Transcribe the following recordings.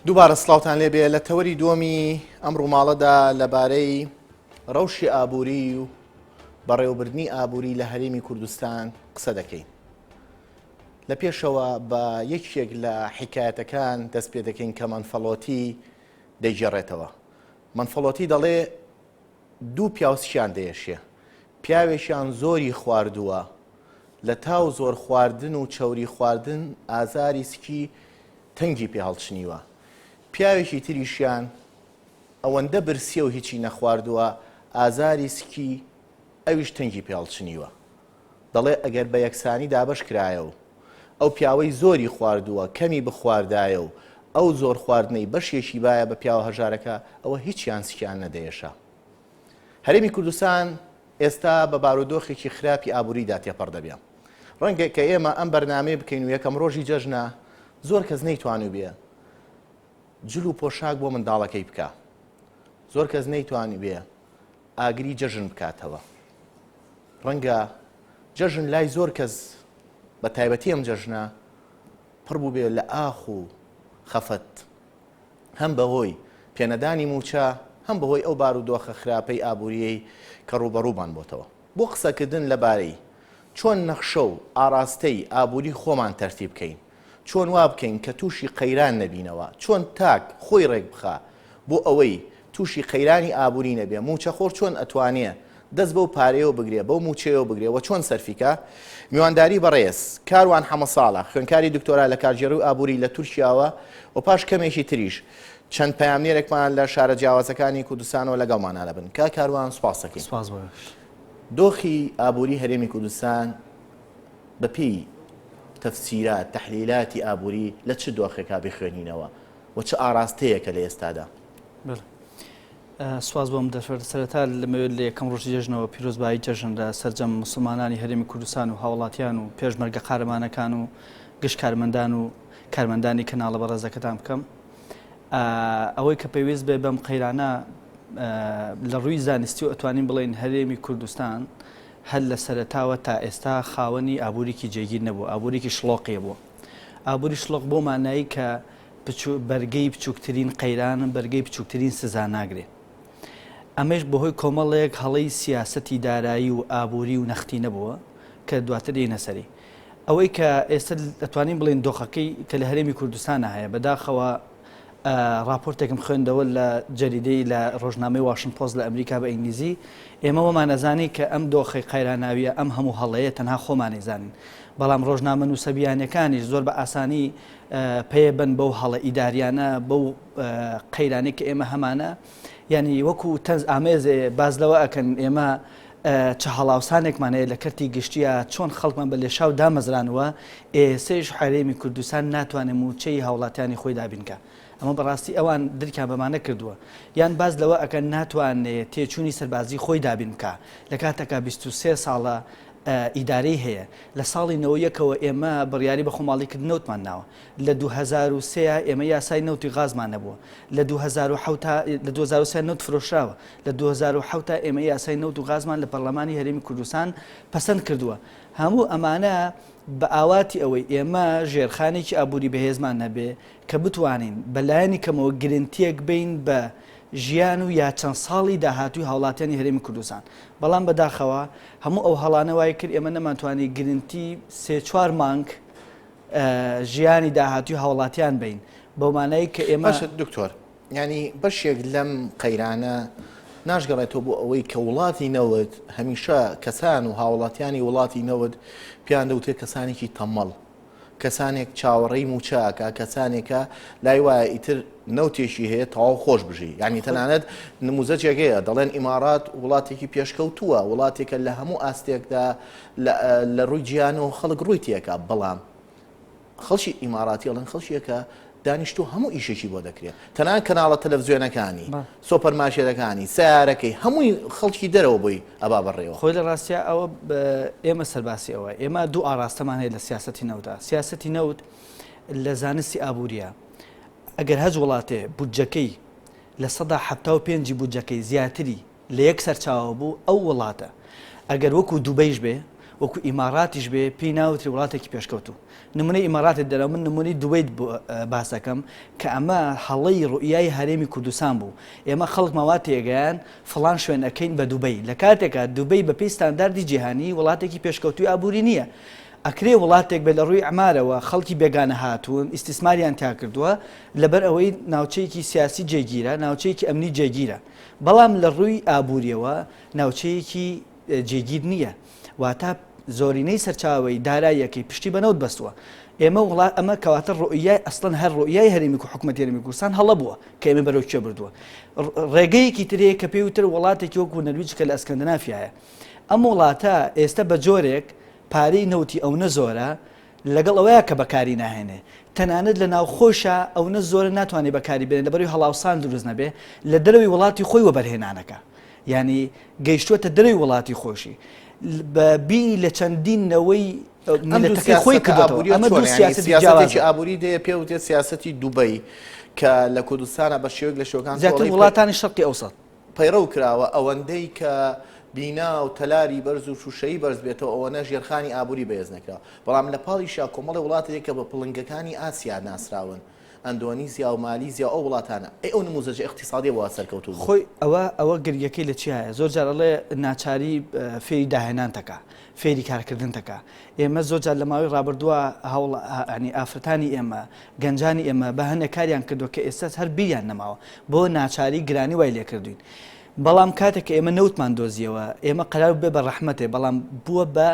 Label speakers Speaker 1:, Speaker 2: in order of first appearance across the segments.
Speaker 1: دووبارە سڵاوتان لێبێ لە تەوەری دووەمی ئەم ڕووماڵەدا لەبارەی ڕەوشی ئابووری و بەڕێوەبردنی ئابووری لە هەرێمی کوردستان قسە دەکەین. لە پێشەوە بە یەکێک لە حیکایەتەکان دەست پێ دەکەین کە مەنفەڵۆتی دەیگێڕێتەوە. مەنفەڵۆتی دەڵێ دوو پیاو سکیان دەیەشێ. پیاوێکیان زۆری خواردووە، لە تاو زۆر خواردن و چەوری خواردن ئازاری سکی تەنگی پێ هەڵچنیوە. پیاوێکی تریشیان ئەوەندە برسیە و هیچی نەخواردووە ئازاری سکی ئەویش تەنگی پێ هەڵچنیوە. دەڵێ ئەگەر بە یەکسانی دابەش کرایە و ئەو پیاوەی زۆری خواردووە کەمی بخواردایە و ئەو زۆر خواردنەی بەشێکی بایە بە پیاوە هەژارەکە ئەوە هیچیان سکیان نەدەیەشا. هەرێمی کوردستان ئێستا بە بارودۆخێکی خراپی ئابووریدا تێپەڕ دەبێ. ڕەنگە کە ئێمە ئەم بەرنامەیە بکەین و یەکەم ڕۆژی جەژنە زۆر کەس نەیتوانیبێ جل و پۆشاک بۆ منداڵەکەی بکا. زۆر کەس نەیتوانیبێ ئاگری جەژن بکاتەوە. ڕەنگە جەژن لای زۆر کەس بە تایبەتی ئەم جەژنە پڕ بووبێ لە ئاخ و خەفەت. هەم بەهۆی پێنەدانی مووچە، هەم بەهۆی ئەو بارودۆخە خراپەی ئابوورییەی کە ڕووبەڕوومان بۆتەوە. بۆ قسەکردن لەبارەی چۆن نەخشە و ئاڕاستەی ئابووری خۆمان تەرتیب بکەین، چۆن وا بکەین کە تووشی قەیران نەبینەوە، چۆن تاک خۆی ڕێکبخا بۆ ئەوەی تووشی قەیرانی ئابووری نەبێ، مووچەخۆر چۆن ئەتوانێ دەست بەو پارەیەوە بگرێ، بەو مووچەیەوە بگرێ و چۆن سەرفی کا؟ میوانداری بەڕێز، کاروان حەمەساڵە، خوێندکاری دکتۆرا لە کارگێڕی و ئابووری لە تورکیاوە و پاش کەمێکی تریش چەند پەیامنێرێکمان لە شارە جیاوازەکانی کوردستانەوە لەگەڵمانا دەبن. کاک کاروان سوپاس دەکەین.
Speaker 2: سوپاس بۆ ئێوەش.
Speaker 1: دۆخی ئابووری هەرێمی کوردستان بەپێی تەفسیرات، تەحلیلاتی ئابووری لە چ دۆخێکا بیخوێنینەوە و چ ئاراستەیەکە لە ئێستادا؟
Speaker 2: بەڵێ. سوپاس بۆ ئەم دەرفەتە. سەرەتا لەمەوێت لە یەکەم ڕۆژی جەژنەوە پیرۆزبایی جەژن لە سەرجەم موسڵمانانی هەرێمی کوردستان و هاوڵاتیان و پێشمەرگە قارەمانەکان و گشت کارمەندان و کارمەندانی کەناڵە بەڕێزەکەتان بکەم. ئەوەی کە پێویست بێ بەم قەیرانە لە ڕووی زانستی و ئەتوانین بڵێین هەرێمی کوردستان هەر لە سەرەتاوە تا ئێستا خاوەنی ئابووریکی جێگیر نەبوو، ئابووریکی شڵۆقیە بووە. ئابووری شڵۆق بۆ مانایی کە بەرگەی بچووکترین قەیران، بەرگەی بچووکترین سزا ناگرێ. ئەمەیش بەهۆی کۆمەڵێک هەڵەی سیاسەتی دارایی و ئابووری و نەختی نەبووە کە دواتر دێینە سەری. ئەوەی کە ئێستا دەتوانین بڵێین دۆخەکەی کە لە هەرێمی کوردستانە هەیە، بەداخەوە ڕاپۆرتێکم خوێندەوە لە جەریدەی لە ڕۆژنامەی واشن پۆست لە ئەمریکا بە ئینگلیزی، ئێمە وەمان ئەزانی کە ئەم دۆخەی قەیراناویە، ئەم هەموو هەڵەیە تەنها خۆمان ئەیزانین، بەڵام ڕۆژنامەنووسە بیانیەکانیش زۆر بە ئاسانی پەیە بەن بەو هەڵە ئیداریانە، بەو قەیرانەی کە ئێمە هەمانە، یانی وەکو تەنز ئامێزێ باس لەوە ئەکەن ئێمە چ هەڵاوسانێکمان هەیە لە کەرتی گشتیە، چۆن خەڵکمان بە لێشاو دامەزرانوە، ئێسەیش هەرێمی کوردستان ناتوانێ مووچەی هاوڵاتیانی خۆی دابین کا. ئەمە بەڕاستی ئەوان درکیان بەمانە کردووە. یان باس لەوە ئەکەن ناتوانێ تێچوونی سەربازی خۆی دابین بکا لە کاتێکا 23 ساڵە ئیدارەی هەیە. لە ساڵی 91 ەوە ئێمە بڕیاری بە خۆماڵی کردن نەوتمان ناوە. لە 2003 ئێمە یاسای نەوتی غازمان نەبووە. لە 2007 لە 2003 نەوت فرۆشراوە. لە 2007 ئێمە یاسای نەوت و غازمان لە پەرلەمانی هەرێمی کوردستان پەسەند کردووە. هەموو ئەمانە بە ئاواتی ئەوەی ئێمە ژێرخانێکی ئابووری بەهێزمان هەبێ کە بتوانین بە لایەنی کەمەوە گرنتیەک بین بە ژیان و یا چەند ساڵی داهاتووی هاوڵاتیانی هەرێمی کوردستان. بەڵام بەداخەوە هەموو ئەو هەڵانە وای کرد ئێمە نەمانتوانی گرنتی سێ چوار مانگ ژیانی داهاتووی هاوڵاتیان بین بەو مانای کە ئێمە
Speaker 1: باشە دکتۆر یانی بەشێک لەم قەیرانە ناشگەڕێتەوە بۆ ئەوەی کە وڵاتی نەوت هەمیشە کەسان و هاوڵاتیانی وڵاتی نەوت پێیان دەوترێت کەسانێکی تەمەڵ کەسانێک چاوەڕێی مووچە ئەکا، کەسانێکە لای وایە ئیتر نەوتێکی هەیە تەواو خۆش بژی، یانی تەنانەت نموزەجێک هەیە دەڵێن ئیماڕات وڵاتێکی پێشکەوتووە، وڵاتێکە لە هەموو ئاستێکدا لە ڕووی جیهانەوە خەڵک ڕووی تێکا، بەڵام خەڵکی ئیماڕاتی ئەڵێن خەڵکیەکە دانیشتوو هەموو ئیشێکی بۆ دەکرێت، تەنانەت کەناڵە تەلەفزیۆنەکانی، سۆپەرمارکێتەکانی، سەیارەکەی، هەمووی خەڵکی دەرەوە بۆی ئەبا بەڕێوە.
Speaker 2: خۆی لە ڕاستیا ئەوە ئێمە سەرباسی ئەوە ئێمە دوو ئاڕاستەمان هەیە لە سیاسەتی نەوتدا. سیاسەتی نەوت لە زانستی ئابووریە ئەگەر هەچ وڵاتێ بودجەکەی 75% ی بودجەکەی زیاتری لە یەک سەرچاوە بوو ئەو وڵاتە ئەگەر وەکو دوبەیش بێ. وەکو ئیماراتیش بێ پێی ناوتری وڵاتێکی پێشکەوتوو. نمونەی ئیماراتت دەرا من نمونەی دوبەیت باس دەکەم کە ئەمە هەڵەی ڕوئیای هەرێمی کوردستان بوو. ئێمە خەڵکمان وا تێگەیان فڵان شوێن ئەکەین بە دوبەی لە کاتێکا دوبەی بە پێی ستانداردی جیهانی وڵاتێکی پێشکەوتووی ئابووری نییە. ئەکرێ وڵاتێک بێت لە ڕووی ئیعمارەوە خەڵکی بێگانە هاتوون ئیستیسماریان تیا کردووە لەبەر ئەوەی ناوچەیەکی سیاسی جێگیرە ناوچەیەکی ئەمنی جێگیرە بەڵام لە ڕووی ئابووریەوە ناوچەیەکی جێگیر نییە واتە زۆرینەی سەرچاوەی داراییەکەی پشتی بە نەوت بەستووە ئێمە وڵات ئەمە کەواتە ڕوئیای ئەسڵەن هەر ڕوئیای هەرێمی و حکومەتی هەرێمی کوردستان هەڵە بووە کە ئێمە بەرەو کوێ بردووە ڕێگەیەکی ترەیە کە پێی وتر وڵاتێکی وەکو نەرویج کە لە ئەسکەندەنافیایە ئەم وڵاتە ئێستا بە جۆرێک پارەی نەوتی ئەونە زۆرە لەگەڵ ئەوەیا کە بەکاری ناهێنێ تەنانەت لە ناوخۆیشا ئەونە زۆرە ناتوانێ بەکاری بێنێ لەبەرەوەی هەڵاوسان دروست نەبێ لە دەرەوەی وڵاتی خۆی وەبەرهێنانەکە یانی گەیشتووەتە دەرەوەی وڵاتی خۆشی بە بیری لە چەندین نەوەی میللەتەکەی خۆی کردۆتەوە ئەمە دوو سیاسەتی
Speaker 1: سیاسەتێکی ئابووری دەیە پێ وتێت سیاسەتی دوبەی کە لە کوردستانە بە شێوەیەک لە شێوەکان
Speaker 2: زیاتر وڵاتانی شەرقی ئەوسەت
Speaker 1: پەیڕەو کراوە، ئەوەندەی کە بینا و تەلاری بەرز و شووشەیی بەرز بێتەوە ئەوەنە ژێرخانی ئابووری بەهێز نەکراوە، بەڵام لە پاڵیشا کۆمەڵێ وڵات هەیە کە بە پڵنگەکانی ئاسیا ناسراون، ئەندۆنیزیا و مالیزیا و ئەو وڵاتانە، ئەی ئەو نموزەجە ئیقتیسادیە بۆ وا سەرکەوتوو بوو؟
Speaker 2: خۆی ئەوە ئەوە گرنگەکەی لە چیایە زۆر جار ئەڵێ ناچاری فێری داهێنان تەکا فێری کارکردن تەکا ئێمە زۆر جار لە ماوەی ڕابردووە هەوڵ ینی ئافرەتانی ئێمە گەنجانی ئێمە بە هەنێ کاریان کردووە کە ئێستاس هەر بیریان نەماوە بۆ ناچاری گرانی وای لێکردوین بەڵام کاتێک کە ئێمە نەوتمان دۆزیەوە ئێمە قەرار بێ بە ڕەحمەتێ بەڵام بووە بە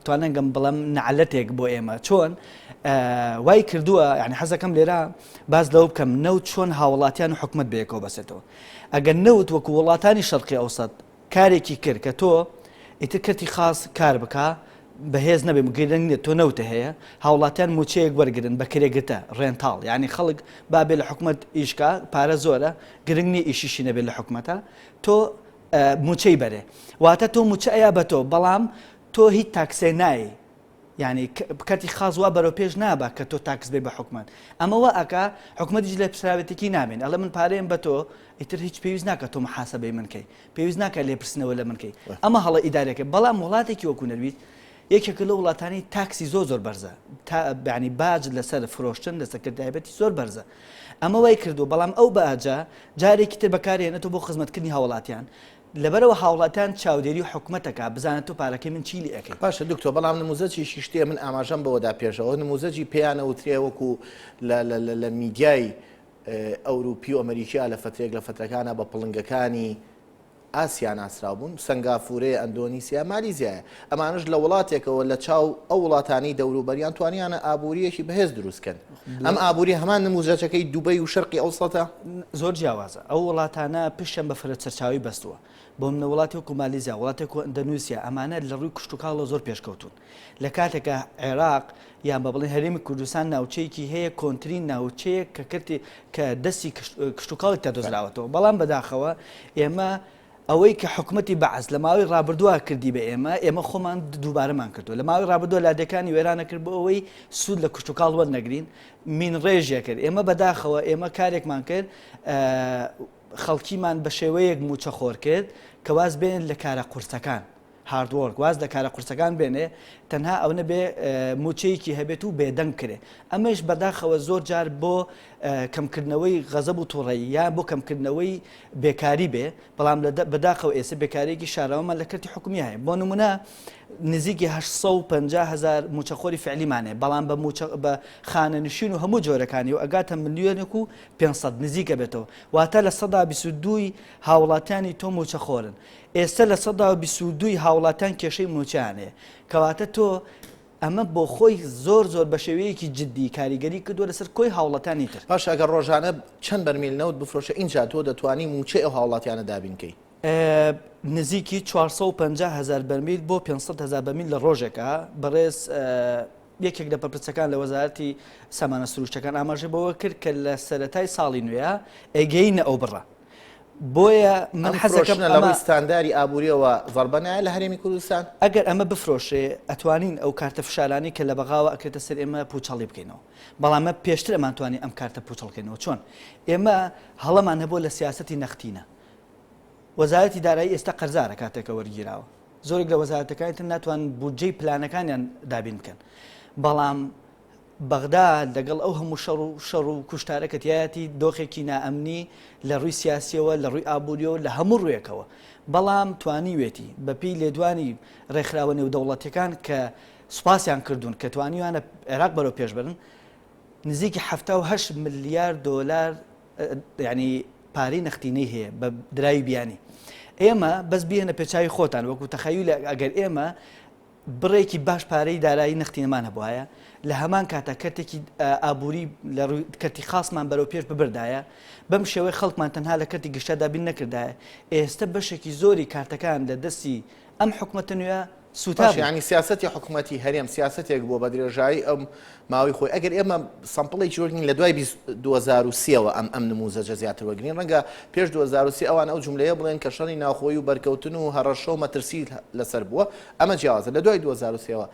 Speaker 2: تواننگەم بڵم نەعلەتێک بۆ ئێمە چۆن وای کردووە یعنی حەزەکەم لێرە باز لەوە بکەم نەوت چۆن هاوڵاتیان و حکومت بەیەکەوە بەسێتەوە ئەگەر نەوت وەکو وڵاتانی شەرقی ئەوسەد کارێکی کرد کە تۆ ئیتر کەرتی خاس کار بکا بەهێز نەبێ گرنگ نیە تۆ نەوتە هەیە هاوڵاتیان موچەیەک وەرگن بە کرێگرتە rental یعنی خەڵک با بێ لە حکومەت ئیشکا پارە زۆرە گرنگ نیە ئیشیشی نەبێت لە حکومەتە تۆ موچەی بەرێ واتە تۆ موچە ئەیا بە تۆ بەڵام تۆ هیچ tax ێ نای یانی کەرتی خاس وا بەرەو پێش نابا کە تۆ tax بەی بە حکومەت ئەمە وا ئەکا حکومەتیش لێپرسراوێتێکی نامێن ئەڵێ من پارەیەم بە تۆ ئیتر هیچ پێویست ناکە تۆ محاسبەی من کەی پێویست ناکە لێپرسینەوە لە من کەی ئەمە هەڵە ئیدارەکە بەڵام وڵاتێکی وەکو نەرویج یەکێکە لە وڵاتانی tax ی زۆر زۆر بەرزە تا بەعنی باج لەسەر فرۆشتن لەسەر کردایبەتی زۆر بەرزە ئەمە وای کردو بەڵام ئەو باجە جارێکی تر بەکارهێنێتەوە بۆ خزمەتکردنی هاوڵاتیان لەبەرئەوە هاوڵاتیان چاودێری حکومەت ئەکا بزانێت تۆ پارەکەی من چی لێ ئەکەی.
Speaker 1: باشە دکتۆر بەڵام نموزەجێکی شتێ من ئاماژەم بەوەدا پێشەوە نموزەجی پێیان ئەوترێ وەکو لە لە لە لە میدیای ئەوروپی و ئەمریکیا لە فترێک لە فترەکانە بە پڵنگەکانی ئاسیا ناسراو بوون سنگافورەیە ئەندۆنیسیا مالیزیایە ئەمانش لە وڵاتێکەوە لە چاو ئەو وڵاتانی دەوروبەریان توانیانە ئابووریەکی بەهێز دروستکەن ئەم ئابووری هەمان نموزەجەکەی دوبەی و شەرقی ئەوسەتە؟
Speaker 2: زۆر جیاوازە ئەو وڵاتانە پشتیان بە فرە سەرچاوەی بەستووە بۆ منە وڵاتی وەکو مالیزیا وڵاتێک وەکو ئەندەنوسیا ئەمانە لە ڕووی کشتوکاڵەوە زۆر پێشکەوتوون لە کاتێکا عێراق یان بە بڵێن هەرێمی کوردستان ناوچەیەکی هەیە کۆنترین ناوچەیە کە کردی کە دەستی کشتوکاڵی تا دۆزراوەتەوە بەڵام بەداخەوە ئێمە ئەوەی کە حکومەتی بەعس لە ماوەی ڕابردووە کردی بە ئێمە، ئێمە خۆمان دووبارەمان کردووە. لە ماوەی ڕابردووە لادێکانی وێرانە کرد بۆ ئەوەی سوود لە کشتوکاڵ وەرنەگرین، مینڕێژیە کرد. ئێمە بەداخەوە ئێمە کارێکمان کرد خەڵکیمان بە شێوەیەک مووچەخۆر کرد کە واز بێنێت لە کارە قورسەکان. hard work واز لە کارە قورسەکان بێنێ تەنها ئەونە بێ موچەیەکی هەبێت و بێدەنگ کرێ ئەمەش بەداخەوە زۆر جار بۆ کەمکردنەوەی غەزەب و توڕەیی یا بۆ کەمکردنەوەی بێکاری بێ بەڵام بەداخەوە ئێستا بێکارێکی شاراوەمان لە کەرتی حکومی هەیە بۆ نمونە نزیکی 850 هزار موچەخۆری فعلیمان هەیە بەڵام بە موچە بە خانەنشین و هەموو جۆرەکانی و ئەگاتە ملیۆنێک و 500 نزیکە بێتەوە واتە لە سەدا 22 هاوڵاتیانی تۆ موچەخۆرن ئێستە 22% ی هاوڵاتیان کێشەی مووچەیان هەیە، کەواتە تۆ ئەمە بۆ خۆی زۆر زۆر بە شێوەیەکی جددی کاریگەری کردووە لەسەر کۆی هاوڵاتیانی تر.
Speaker 1: باشە ئەگەر ڕۆژانە چەند بەرمیل نەوت بفرۆشێ ئینجا تۆ دەتوانی مووچەی ئەو هاوڵاتیانە دابین کەی؟
Speaker 2: نزیکی 450 هەزار بەرمیل بۆ 500 هەزار بەرمیل لە ڕۆژێکا، بەڕێز یەکێک لە بەرپرسەکان لە وەزارەتی سامانە سروشتەکان ئاماژەی بەوە کرد کە لە سەرەتای ساڵی نوێ ئەگەینە ئەو بڕە. بۆیە من
Speaker 1: ئەم
Speaker 2: حەزەکەم
Speaker 1: فرۆشتنە لە
Speaker 2: ئەمە
Speaker 1: ڕووی ستانداری ئابووریەوە زەڕبە نایە لە هەرێمی کوردستان؟
Speaker 2: ئەگەر ئەمە بفرۆشرێ ئەتوانین ئەو کارتە فشارانەی کە لە بەغاوە ئەکرێتە سەر ئێمە پوچەڵی بکەینەوە بەڵام مە پێشتر ئەمانتوانی ئەم کارتە پوچەڵ کەینەوە چۆن؟ ئێمە هەڵەمان هەبووە لە سیاسەتی نەختینە وەزارەتی دارایی ئێستا قەرزارە کاتێکە وەرگیراوە. زۆرێک لە وەزارەتەکانی تر ناتوانن بودجەی پلانەکانیان دابین بکەن. بەڵام بەغدا لەگەڵ ئەو هەموو شەڕ و شەڕ و کوشتارە کە تیایەتی، دۆخێکی نائەمنی لە ڕووی سیاسییەوە، لە ڕووی ئابوورییەوە، لە هەموو ڕوویەکەوە. بەڵام توانیوێتی، بەپێی لێدوانی ڕێکخراوە نێودەوڵەتییەکان کە سوپاسیان کردوون کە توانیویانە عێراق بەرەو پێش بەرن، نزیکی 78 ملیار دۆلار یعنی پارەی نەختینەی هەیە بە دراوی بیانی. ئێمە بەس بیهێنە پێچوی خۆتان وەکو تەخەیول ئەگەر ئێمە بڕێکی باش پارەی دارایی نەختینەمان هەبوایە، لە هەمان کاتا کەرتێکی ئابووری لە ڕووی کەرتی خاسمان بەرەو پێش ببردایە، بەم شێوەیە خەڵکمان تەنها لە کەرتی گشتیا دابین نەکردایە، ئێستە بەشێکی زۆری کارتەکان لە دەستی ئەم حکومەتە نوێیە سووتا
Speaker 1: باشە
Speaker 2: بوو.
Speaker 1: یانی سیاسەتی حکومەتی هەرێم سیاسەتێک بووە بە درێژایی ئەم ماوەی خۆی ئەگەر ئێمە sample ێکی وەرگرین لە دوای 2023 ەوە ئەم ئەم نموزەجە زیاتر وەرگرین ڕەنگە پێش 2023 ئەوان ئەو جملەیە بڵێن کە شەڕی ناوخۆیی و بەرکەوتن و هەڕەشە و مەترسی لەسەر بووە ئەمە جیاوازە لە دوای 2023 ەوە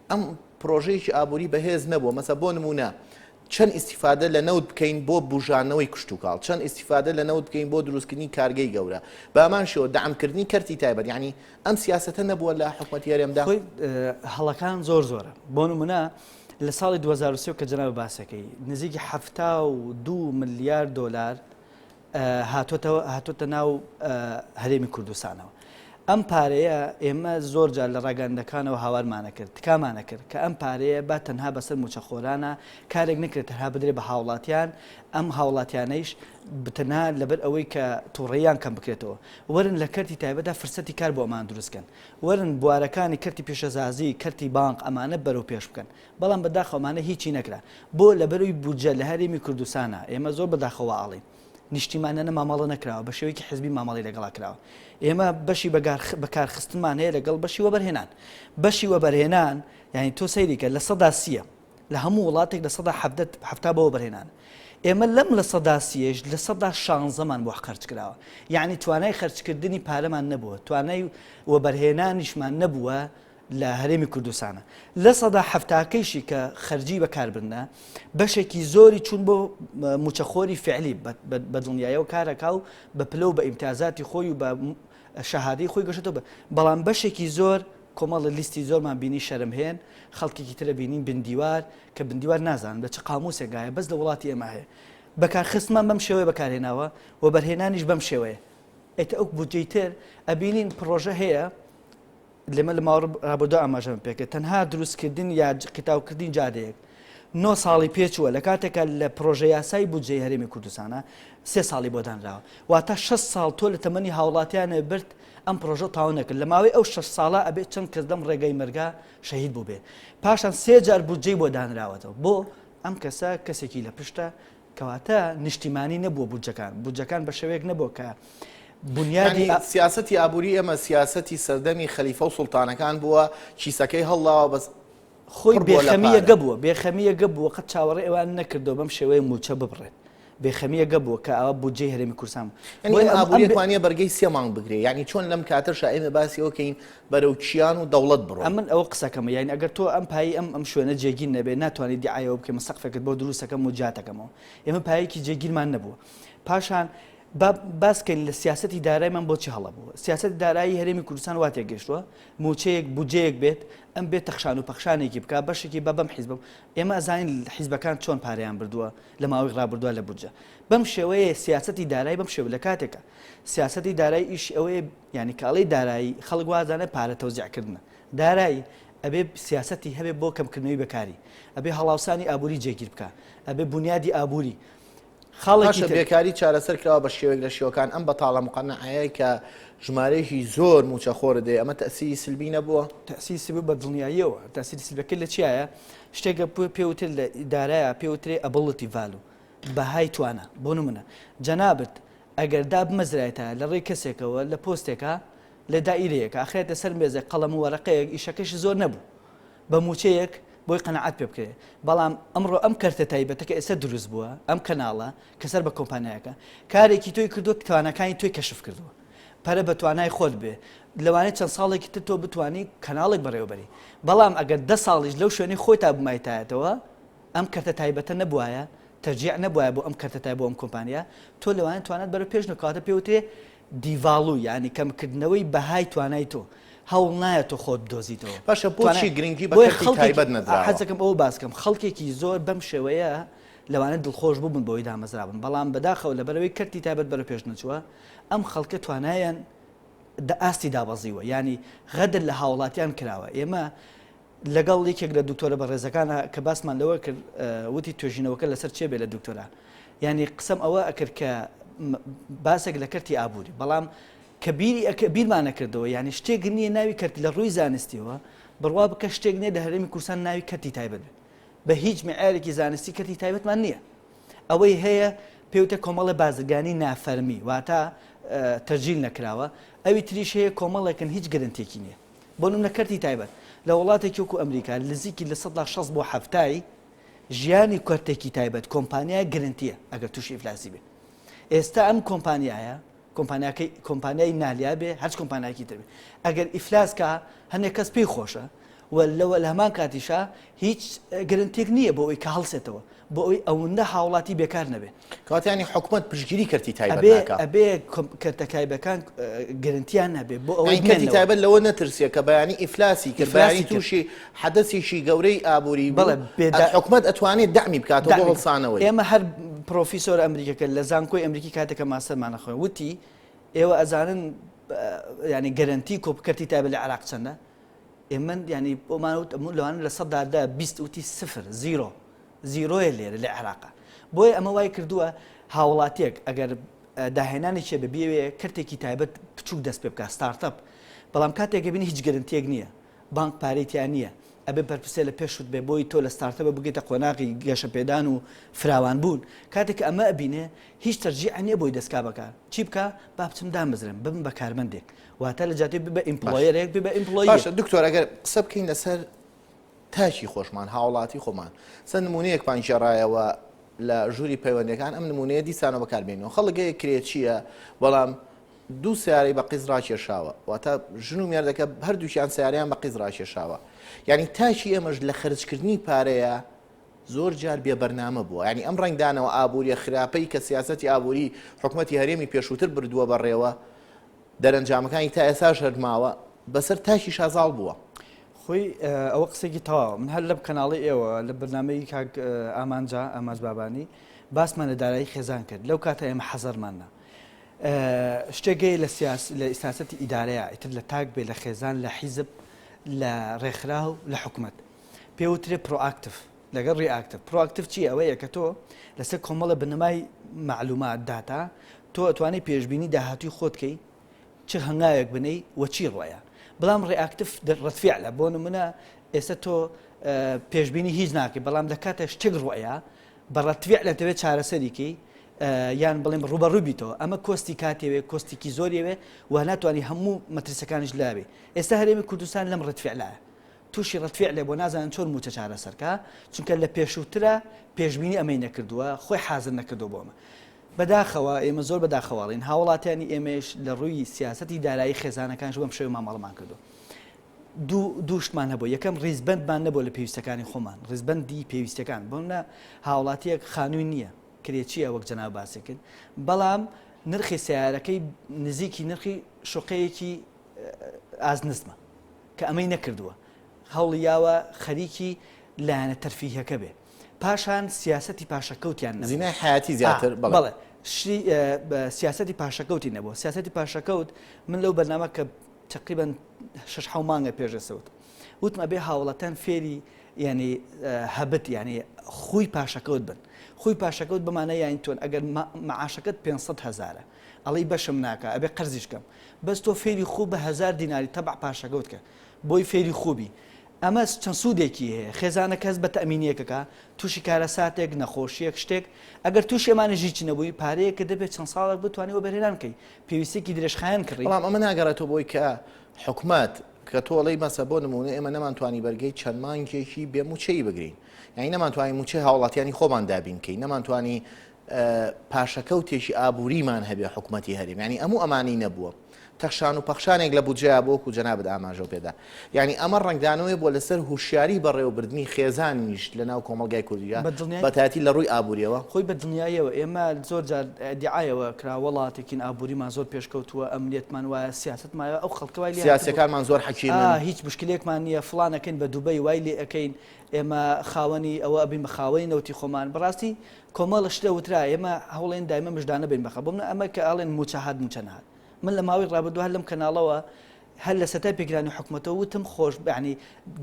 Speaker 1: ئەم پرۆژەیەکی ئابووری بەهێز نەبووە مەسە بۆ نمونە چەند ئیسیفادە لە نەوت بکەین بۆ بژانەوەی کشتتوکاڵ چەند ئیسیفادە لە نەوت بکەین بۆ دروستکردنی کارگەی گەورە بامان شێوە دامکردنی کەرتی تایبەت یعنی ئەم سیاسەتە نەبووە لە حکومەتی هەرێمدا؟
Speaker 2: خۆی هەڵەکان زۆر زۆرە بۆ نمونە لە ساڵی 2023 کە جەنابت باسەکەی نزیکی 72 ملیار دۆلار هاتۆتەوە هاتۆتە ناو هەرێمی کوردستانەوە. ئەم پارەیە ئێمە زۆر جار لە ڕاگەندەکانەوە هاوارمانە کرد تکامانە کرد کە ئەم پارەیە با تەنها بەسەر موچەخۆرانە کارێک نەکرێت تەنها بدرێ بە هاوڵاتیان ئەم هاوڵاتیانەیش تەنها لەبەر ئەوەی کە توڕەییان کەم بکرێتەوە وەرن لە کەرتی تایبەتدا فرسەتی کار بۆ ئەمان دروست کەن وەرن بوارەکانی کەرتی پیشەسازی کەرتی بانق ئەمانە بەرەو پێش بکەن بەڵام بەداخەوە ئەمانە هیچی نەکرا بۆ لەبەرەوەی بودجە لە هەرێمی کوردستانە ئێمە زۆر بەداخەوە ئاڵین نیشتیمانانە مامەڵە نەکراوە بە شێوەیەکی حزبی مامەڵی لەگەڵا کراوە ئێمە بەشی بەکارخستنمان هەیە لەگەڵ بەشی وەبەرهێنان بەشی وەبەرهێنان یعنی تۆ سەیریکە لە سەدا سیە لە هەموو وڵاتێک 17% 70 بۆ وەبەرهێنان. ئێمە لەم 30% یەش 16% مان بۆ خەرج کراوە. یەعنی توانای خەرجکردنی پارەمان نەبووە، توانای وەبەرهێنانیشمان نەبووە لە هەرێمی کوردستانە. لە 70% کەیشی کە خەرجی بەکاربردنە، بەشێکی زۆری چوون بۆ مووچەخۆری فعلی بە دڵنیایەوە کارەکا و بە پلە و بە ئیمتیازاتی خۆی و بە شەهادەی خۆی گەشتەوە بەڵام بەشێکی زۆر کۆمەڵە لیستی زۆرمان بینی شەرمهێن، خەڵکێکی ترە بینین بن دیوار، کە بن دیوار نازانم لە چ قاموسێکایە بەس لە وڵاتی ئێمە هەیە. بەکارخستمان بەم شێوەیە بەکارهێناوە، وەبەرهێنانیش بەم شێوەیە. ئێتە ئەو بودجەی تر ئەبینین پڕۆژە هەیە لێمە لە ماوە ڕابردوو ئاماژەم پێکرد تەنها دروستکردن یا قیتاوکردنی جادەیەک نۆ ساڵی پێچووە لە کاتێکا لە پڕۆژە یاسای بودجەی هەرێمی کوردستانە سێ ساڵی بۆ دانراوە واتە 6 ساڵ تۆ لە تەمەنی هاوڵاتیانە برد ئەم پڕۆژە تاو نەکرد لە ماوەی ئەو شەش ساڵە ئەبێت چەند کەس لەم ڕێگەی مەرگا شەهید بوو بێ پاشان سێ جار بودجەی بۆ دانراوەتەوە بۆ ئەم کەسە کەسێکی لە پشتە کەواتە نیشتیمانی نەبووە بودجەکان بودجەکان بە شێوەیەک نەبووە کە بنیادی
Speaker 1: سیاسەتی ئابووری ئێمە سیاسەتی سەردەمی خەلیفە و سوڵتانەکان بووە کیسەکەی هەڵداوە بەس
Speaker 2: خۆی بێخەمییە گە بووە بێخەمییە گە بووە قەت چاوەڕێ ئەوان نەکردەوە بەم شێوەیە مووچە ببڕێت بێخەمییە گە بووە کە ئەوە بودجەی هەرێمی کوردستان
Speaker 1: بوو. بۆیە ئابووریە توانیە بەرگەی سێ مانگ بگرێ یعنی چۆن لەم کاتەشا ئێمە باسی ئەوە کەین بەرەو کیان و دەوڵەت بڕۆین.
Speaker 2: ئەمن ئەوە قسەکەمە یعنی ئەگەر تۆ ئەم پایەی ئەم ئەم شوێنە جێگیر نەبێ ناتوانی دیعایەوە بکەی من سەقفێکت بۆ دروست ئەکەم و جیاتەکەمەوە ئێمە پایەکی جێگیرمان نەبووە پاشان با باس کەین لە سیاسەتی دارایمان بۆچی هەڵە بووە سیاسەتی دارایی هەرێمی کوردستان وا تێگەیشتووە مووچەیەک بودجەیەک بێت ئەم بێت تەخشان و پەخشانێکی بکا بەشێکی بە بەم حیزبە ئێمە ئەزانین حیزبەکان چۆن پارەیان بردووە لە ماوەی ڕابردووە لە بودجە بەم شێوەیە سیاسەتی دارایی بەم شێوە لە کاتێکە سیاسەتی دارایی ئیشی ئەوەیە یعنی کاڵی دارایی خەڵک وازانە پارە تەوزیعکردنە دارایی ئەبێ سیاسەتی هەبێ بۆ کەمکردنەوەی بەکاری ئەبێ هەڵاوسانی ئابووری جێگیر بکە ئەبێ بنیادی ئابووری
Speaker 1: خاڵێکی تر. بێکاری چارەسەر کراوە بە شێوەیەک لە شێوەکان، ئەم بەتاڵە مقەنەعەیە کە ژمارەیەکی زۆر مووچەخۆرت هەیە، ئەمە تەئسیری سلبی نەبووە؟
Speaker 2: تەئسیری سلبی بە دڵنیاییەوە، تەئسیری سلبیەکەی لە چیایە؟ شتێکە پێ وترێت لە ئیدارەیا پێ وترێ ability value، بەهای توانا، بۆ نمونە جەنابت ئەگەر دابمەزرایتایە لە ڕێی کەسێکەوە لە پۆستێکا لە دائیرەیەکا ئەخرایتە سەر مێزێک قەڵەم و وەرەقەیەک ئیشەکەشی زۆر نەبوو بە مووچەیەک بۆی قەناعەت پێ بکرێ بەڵام ئەمڕۆ ئەم کەرتە تایبەتە کە ئێستا دروست بووە ئەم کەناڵە کە سەر بە کۆمپانیایەکە کارێکی تۆی کردووە تواناکانی تۆی کەشف کردووە پەرە بە توانای خۆت بێ لەوانەیە چەند ساڵێکی تر تۆ بتانی کەناڵێک بەڕێوەبەری بەڵام ئەگەر دە ساڵیش لەو شوێنەی خۆی تا بمایتایەتەوە ئەم کەرتە تایبەتە نەبوایە تەرجیع نەبوایە بۆ ئەم کەرتە تای بۆ ئەم کۆمپانیا تۆ لەوانەیە توانات بەرەو پێش نەکاتە پێوترێ devalue یانی کەمکردنەوەی بەهای توانای تۆ. هەوڵ نایە تۆ خۆت بدۆزیتەوە.
Speaker 1: باشە بۆچی گرنگی بە
Speaker 2: بۆیە
Speaker 1: کەرتی
Speaker 2: خەڵکێکی
Speaker 1: تایبەت نەدراوە؟
Speaker 2: حەزەکەم ئەوە باس کەم خەڵکێکی زۆر بەم شێوەیە لەوانە دڵخۆش بووبن بەوەی دامەزرابن بەڵام بەداخەوە لەبەرئەوەی کەرتی تایبەت بەرەو پێش نەچووە ئەم خەڵکە توانایان دە ئاستی دابەزیوە یانی غەدر لە هاوڵاتیان کراوە ئێمە لەگەڵ یەکێک لە دکتۆرە بەڕێزەکانە کە باسمان لەوە کرد وتی توێژینەوەکە لەسەر چێ بێ لە دکتۆرا یانی قسەم ئەوە ئەکرد کە باسێک لە کەرتی ئابووری بەڵام کە بیری ئەکە بیرمان نەکردەوە یانی شتێک نییە ناوی کەرت لە ڕووی زانستیەوە بڕوا بکە شتێک نییە لە هەرێمی کوردستان ناوی کەرتی تایبەت بێت بە هیچ معیارێکی زانستی کەرتی تایبەتمان نییە ئەوەی هەیە پێوتە کۆمەڵە بازرگانی نافەرمی واتە تەجیل نەکراوە ئەوی تریش هەیە کۆمەڵێکن هیچ گرنتێکی نییە بۆ نمونە کەرتی تایبەت لە وڵاتێکی وەکو ئەمریکا نزیکی 60% بۆ 70 ژیانی کەرتێکی تایبەت کۆمپانیای گرنتیە ئەگەر تووشی ئیفلاسی بێ ئێستا ئەم کۆمپانیایە کۆمپانیاکەی کۆمپانیای نالیا بێ هەرچ کۆمپانیایەکی تر بێ ئەگەر ئیفلاس کا هەندێک کەس پێی خۆشە و لەوە لە هەمان کاتیشا هیچ گرنتێک نییە بۆ ئەوی کە هەڵسێتەوە بۆ ئەوی ئەوەندە هاوڵاتی بێکار نەبێ.
Speaker 1: کەواتە یانی حکومەت پشتگیری کەرتی تایبەت
Speaker 2: ئەبێ
Speaker 1: ناکا.
Speaker 2: ئەبێ کەرتە تایبەکان گرنتیان هەبێ بۆ ئەوەی
Speaker 1: یانی کەرتی
Speaker 2: بمێنەوە.
Speaker 1: تایبەت لەوە نەترسێ کە بەیانی ئیفلاسی کرد
Speaker 2: ئیفلاسی
Speaker 1: بەیانی
Speaker 2: کرد.
Speaker 1: تووشی حەدەسێکی گەورەی ئابووری بوو
Speaker 2: بەڵێ بێدا
Speaker 1: حکومەت ئەتوانێ دەعمی بکاتەوە بۆ
Speaker 2: دەعمی بکا.
Speaker 1: هەڵسانەوەی.
Speaker 2: ئێمە هەر پرۆفیسۆرە ئەمریکیەکە لە زانکۆی ئەمریکی کاتێک کە ماستەرمان ئەخوێند وتی ئێوە ئەزانن یانی گەرەنتی کۆ کەرتی تایبەت لە عێراق چەندە؟ ئێمە یانی بۆمان وت لەوانە 10% 20 وتی سفر zero zero یە لێرە لە عێراقا بۆیە ئەمە وای کردووە هاوڵاتیەک ئەگەر داهێنانێکی بە بیەوێ کەرتێکی تایبەت بچوک دەست پێ بکات startup بەڵام کاتێک بینی هیچ گەرنتیەک نییە بانک پارەی تیا نییە ئەبێ بەرپرسێ لە پێشت بێ بۆی تۆ لە startup ە بگەیتە قۆناغی گەشەپێدان و فراوانبوون کاتێک کە ئەمە ئەبینێ هیچ تەرجیع نییە بۆی دەستکا بکا چی بکا با بچم دامەزرێم ببم بە کارمەندێک واتە لە جیاتی ببە employer ێک ببە employee
Speaker 1: باشە دکتۆر ئەگەر قسە بکەین لەسەر تاکی خۆشمان هاوڵاتی خۆمان چەند نمونەیەکمان گێڕایەوە لە ژووری پەیوەندەکان ئەم نمونەیە دیسانەوە بەکاربێنەوە خەڵک هەیە کرێچییە بەڵام دوو سیارەی بە قیز ڕاکێشاوە واتە ژن و مێردەکە هەردووکیان سیارەیان بە قیز ڕاکێشاوە یعنی تاکی ئێمەش لە خرجکردنی پارەیە زۆر جار بێ بەرنامە بووە یعنی ئەم ڕەنگدانەوە ئابووریە خراپەی کە سیاسەتی ئابووری حکوومەتی هەرێمی پێشووتر بردووە بەڕێوە دەرەنجامەکانی تا ئێساش هەر ماوە بەسەر تاکیشا زاڵ بووە.
Speaker 2: خۆی ئەوە قسەیەکی تەواوە من هەر لەم کەناڵی ئێوە لە بەرنامەی کاک ئامانجا ئامانج بابانی باسمان لە دارایی خێزان کرد لەو کاتە ئێمە حەزەرمان نا شتێک هەیە لە سیاس لە سیاسەتی ئیدارەیە ئیتر لە تاک بێ لە خێزان لە حیزب لە ڕێکخراو لە حکومەت پێوترێ proactive لەگەڵ reactive proactive چییە ئەوەیە کە تۆ لەسەر کۆمەڵە بنەمای مەعلومات داتا تۆ ئەتوانی پێشبینی داهاتووی خۆت کەی چ هەنگاوێک بنێی و چی ڕۆیە بەڵام reactive ڕەتفیعلە بۆ نمونە ئێستا تۆ پێشبینی هیچ ناکەی بەڵام لە کاتە شتێک ڕۆیە بە ڕەتفیعل دەتەوێت چارەسەری کەی یان بڵێم ڕوبەڕوو بیتەوە ئەمە cost ی کاتێوێ cost ێکی زۆریەوێ و ناتوانانی هەموو مەترسەکانیش لاوێ ئێستا هەرێمی کوردستان لەم ڕەتفیعلایە تووشی ڕەتفیعلێ بۆ نازانن چۆن مووچە چارەسەر کا چونکە لە پێشووترا پێشبینی ئەمەی نەکردووە خۆی حازر نەکردووە بۆ ئەمە بەداخەوە ئێمە زۆر بەداخەواڵین هاوڵاتیانی ئێمەش لە ڕووی سیاسەتی دارایی خێزانەکانش بەم شێوە مامەڵەمان کردو دوو دووشتمان هەبوو یەکەم ڕیزبندمان نەبوو لە پێویستەکانی خۆمان ڕیزبندی پێویستەکان بۆ نە هاوڵاتیەک خانووی نییە کرێچیە وەک جەناب باسی کرد بەڵام نرخی سیارەکەی نزیکی نرخی شوقەیەکی ئاز نزمە کە ئەمەی نەکردووە هەوڵی یاوە خەریکی لایەنە تەرفیهەکە بێ پاشان سیاسەتی پاشەکەوتیان نەبوو.
Speaker 1: زینای حەیاتی زیاتر بەڵێ.
Speaker 2: بەڵێ شتی سیاسەتی پاشەکەوتی نەبوو سیاسەتی پاشەکەوت من لەو بەرنامە کە تقریبا شەش حەو مانگە پێش ئێستا وتم وتم ئەبێ هاوڵاتیان فێری یعنی هەبت یعنی خوی پاشەکەوت بن خوی پاشەکەوت بمانە یانی تۆن ئەگەر معاشەکەت 500 هەزارە ئەڵێی بەشم ناکا ئەبێ قەرزیش کەم بەس تۆ فێری خوو بە هەزار دیناری تەبع پاشەکەوت کە بۆی فێری خوو بی ئەمە چەند سوودێکی هەیە خێزانەکە هەست بە تەئمینیەکەکە تووشی کارەساتێک نەخۆشیەک شتێک ئەگەر تووشی ئەمانەش هیچ نەبووی پارەیەکە دەبێت چەند ساڵێک بتوانی وەبەرهێنان بکەی پێویستیەکی درێژخایەن کڕی.
Speaker 1: بەڵام ئەمە ناگەڕێتەوە بۆی کە حکومەت کە تۆ ئەڵێی مەسە بۆ نموونە ئێمە نەمانتوانی بەرگەی چەند مانگێکی بێ مووچەیی بگرین یانی نەمانتوانی مووچەی هاوڵاتیانی خۆمان دابین کەین نەمانتوانی. پاشەکەوتێکی ئابووریمان هەبێ حکومەتی هەرێم یانی ئەموو ئەمانی نەبووە تەخشان و پەخشانێک لە بودجەیا بۆ وەکو جەنابت ئاماژەو پێدا یانی ئەمە ڕەنگدانەوەی بووە لەسەر هوشیاری بەڕێوەبردنی خێزانیش لە ناو کۆمەڵگای کوردیدا بەتایەتی لە ڕووی ئابووریەوە.
Speaker 2: خۆی بە دڵنیاییەوە ئێمە زۆر جار ئیدیعایەوە کرا وەڵاتێکین ئابووریمان زۆر پێشکەوتووە ئەمنیەتمان وایە سیاسەتمان وایە ئەو خەڵکە وای لێ هاتبوو
Speaker 1: سیاسیەکانمان زۆر حەکیمن.
Speaker 2: ئا هیچ مشکلەیەکمان نییە فڵان ئەکەین بە دوبەی وای لێ ئەکەین ئێمە خاوەنی ئەوە ئەبین بە خاوەنی نەوتی خۆمان بەڕاستی کۆمەڵە شتە وترا ئێمە هەوڵێن دایمە مژدانە بین بەخە بۆ من ئەمە کە ئەڵێن موچە هات موچە نەهات من لە ماوەی ڕابردوو هەر لەم کەناڵەوە هەر لە سەتای پێکرانی حکومەتەوە وتم خۆش بەعنی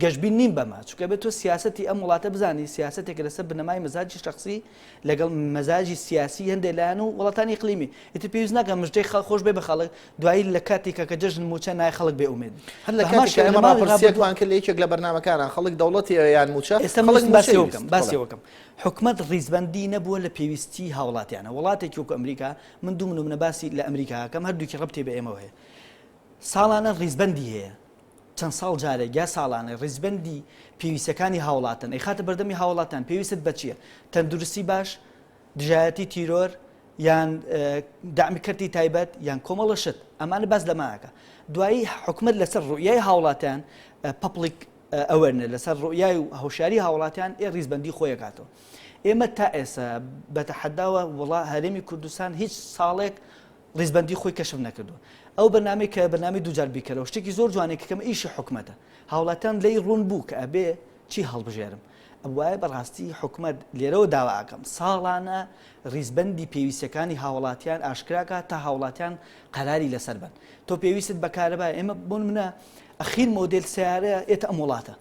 Speaker 2: گەشبین نیم بەمە چونکە بێت تۆ سیاسەتی ئەم وڵاتە بزانی سیاسەتێکە لەسەر بنەمای مەزاجی شخصی لەگەڵ مەزاجی سیاسی هەندێک لایەن و وڵاتانی ئیقلیمی ئیتر پێویست ناکە مژدەی خەڵک خۆش بێ بە خەڵک دوایی لە کاتێکە کە جەژن موچە نای خەڵک بێ ئومێد
Speaker 1: هەر لە کاتێک ئێمە ڕاپرسیەکمان کرد لە یەکێک لە بەرنامەکانە خەڵک دەوڵەتی یان موچە
Speaker 2: ئێستا خەڵک باسیەوەکەم باسیەوەکەم حکومەت ڕیزبەندی نەبووە لە پێویستی هاوڵاتیانە وڵاتێکی وەکو ئەمریکا من دوو نمونە باسی لە ئەمریکا ئەکەم هەردووکی ڕەبتی بە ئێمەوە هەیە ساڵانە ڕیزبەندی هەیە چەند ساڵ جارێک یا ساڵانە ڕیزبەندی پێویستەکانی هاوڵاتن ئەیخاتە بەردەمی هاوڵاتان پێویستت بە چییە تەندروستی باش دژایەتی تیرۆر یان دەعمی کەرتی تایبەت یان کۆمەڵە شت ئەمانە باس لەماکە دوایی حکومت لەسەر ڕوئیای هاوڵاتیان public awareness لەسەر ڕوئیای و هۆشیاری هاوڵاتیان ئێ ڕیزبەندی خۆی ئەکاتەوە ئێمە تا ئێستا بەتەحەداوە وڵا هەرێمی کوردستان هیچ ساڵێک ڕیزبەندی خۆی کەشف نەکردووە ئەو بەرنامەی کە بەرنامەی دووجار بیکەرەوە شتێکی زۆر جوانێک کەمە ئیشی حکومەتە هاوڵاتیان لێی ڕوون بوو کە ئەبێ چی هەڵبژێرم ئەبوایە بەڕاستی حکومەت لێرەوە داوا ئەکەم ساڵانە ڕیزبەندی پێویستیەکانی هاوڵاتیان ئاشکراکە تا هاوڵاتیان قەراری لەسەر بن تۆ پێویستت بە کارەبا ئێمە بۆن منە ئەخیر مۆدێل سیارە ئێتە ئەم وڵاتە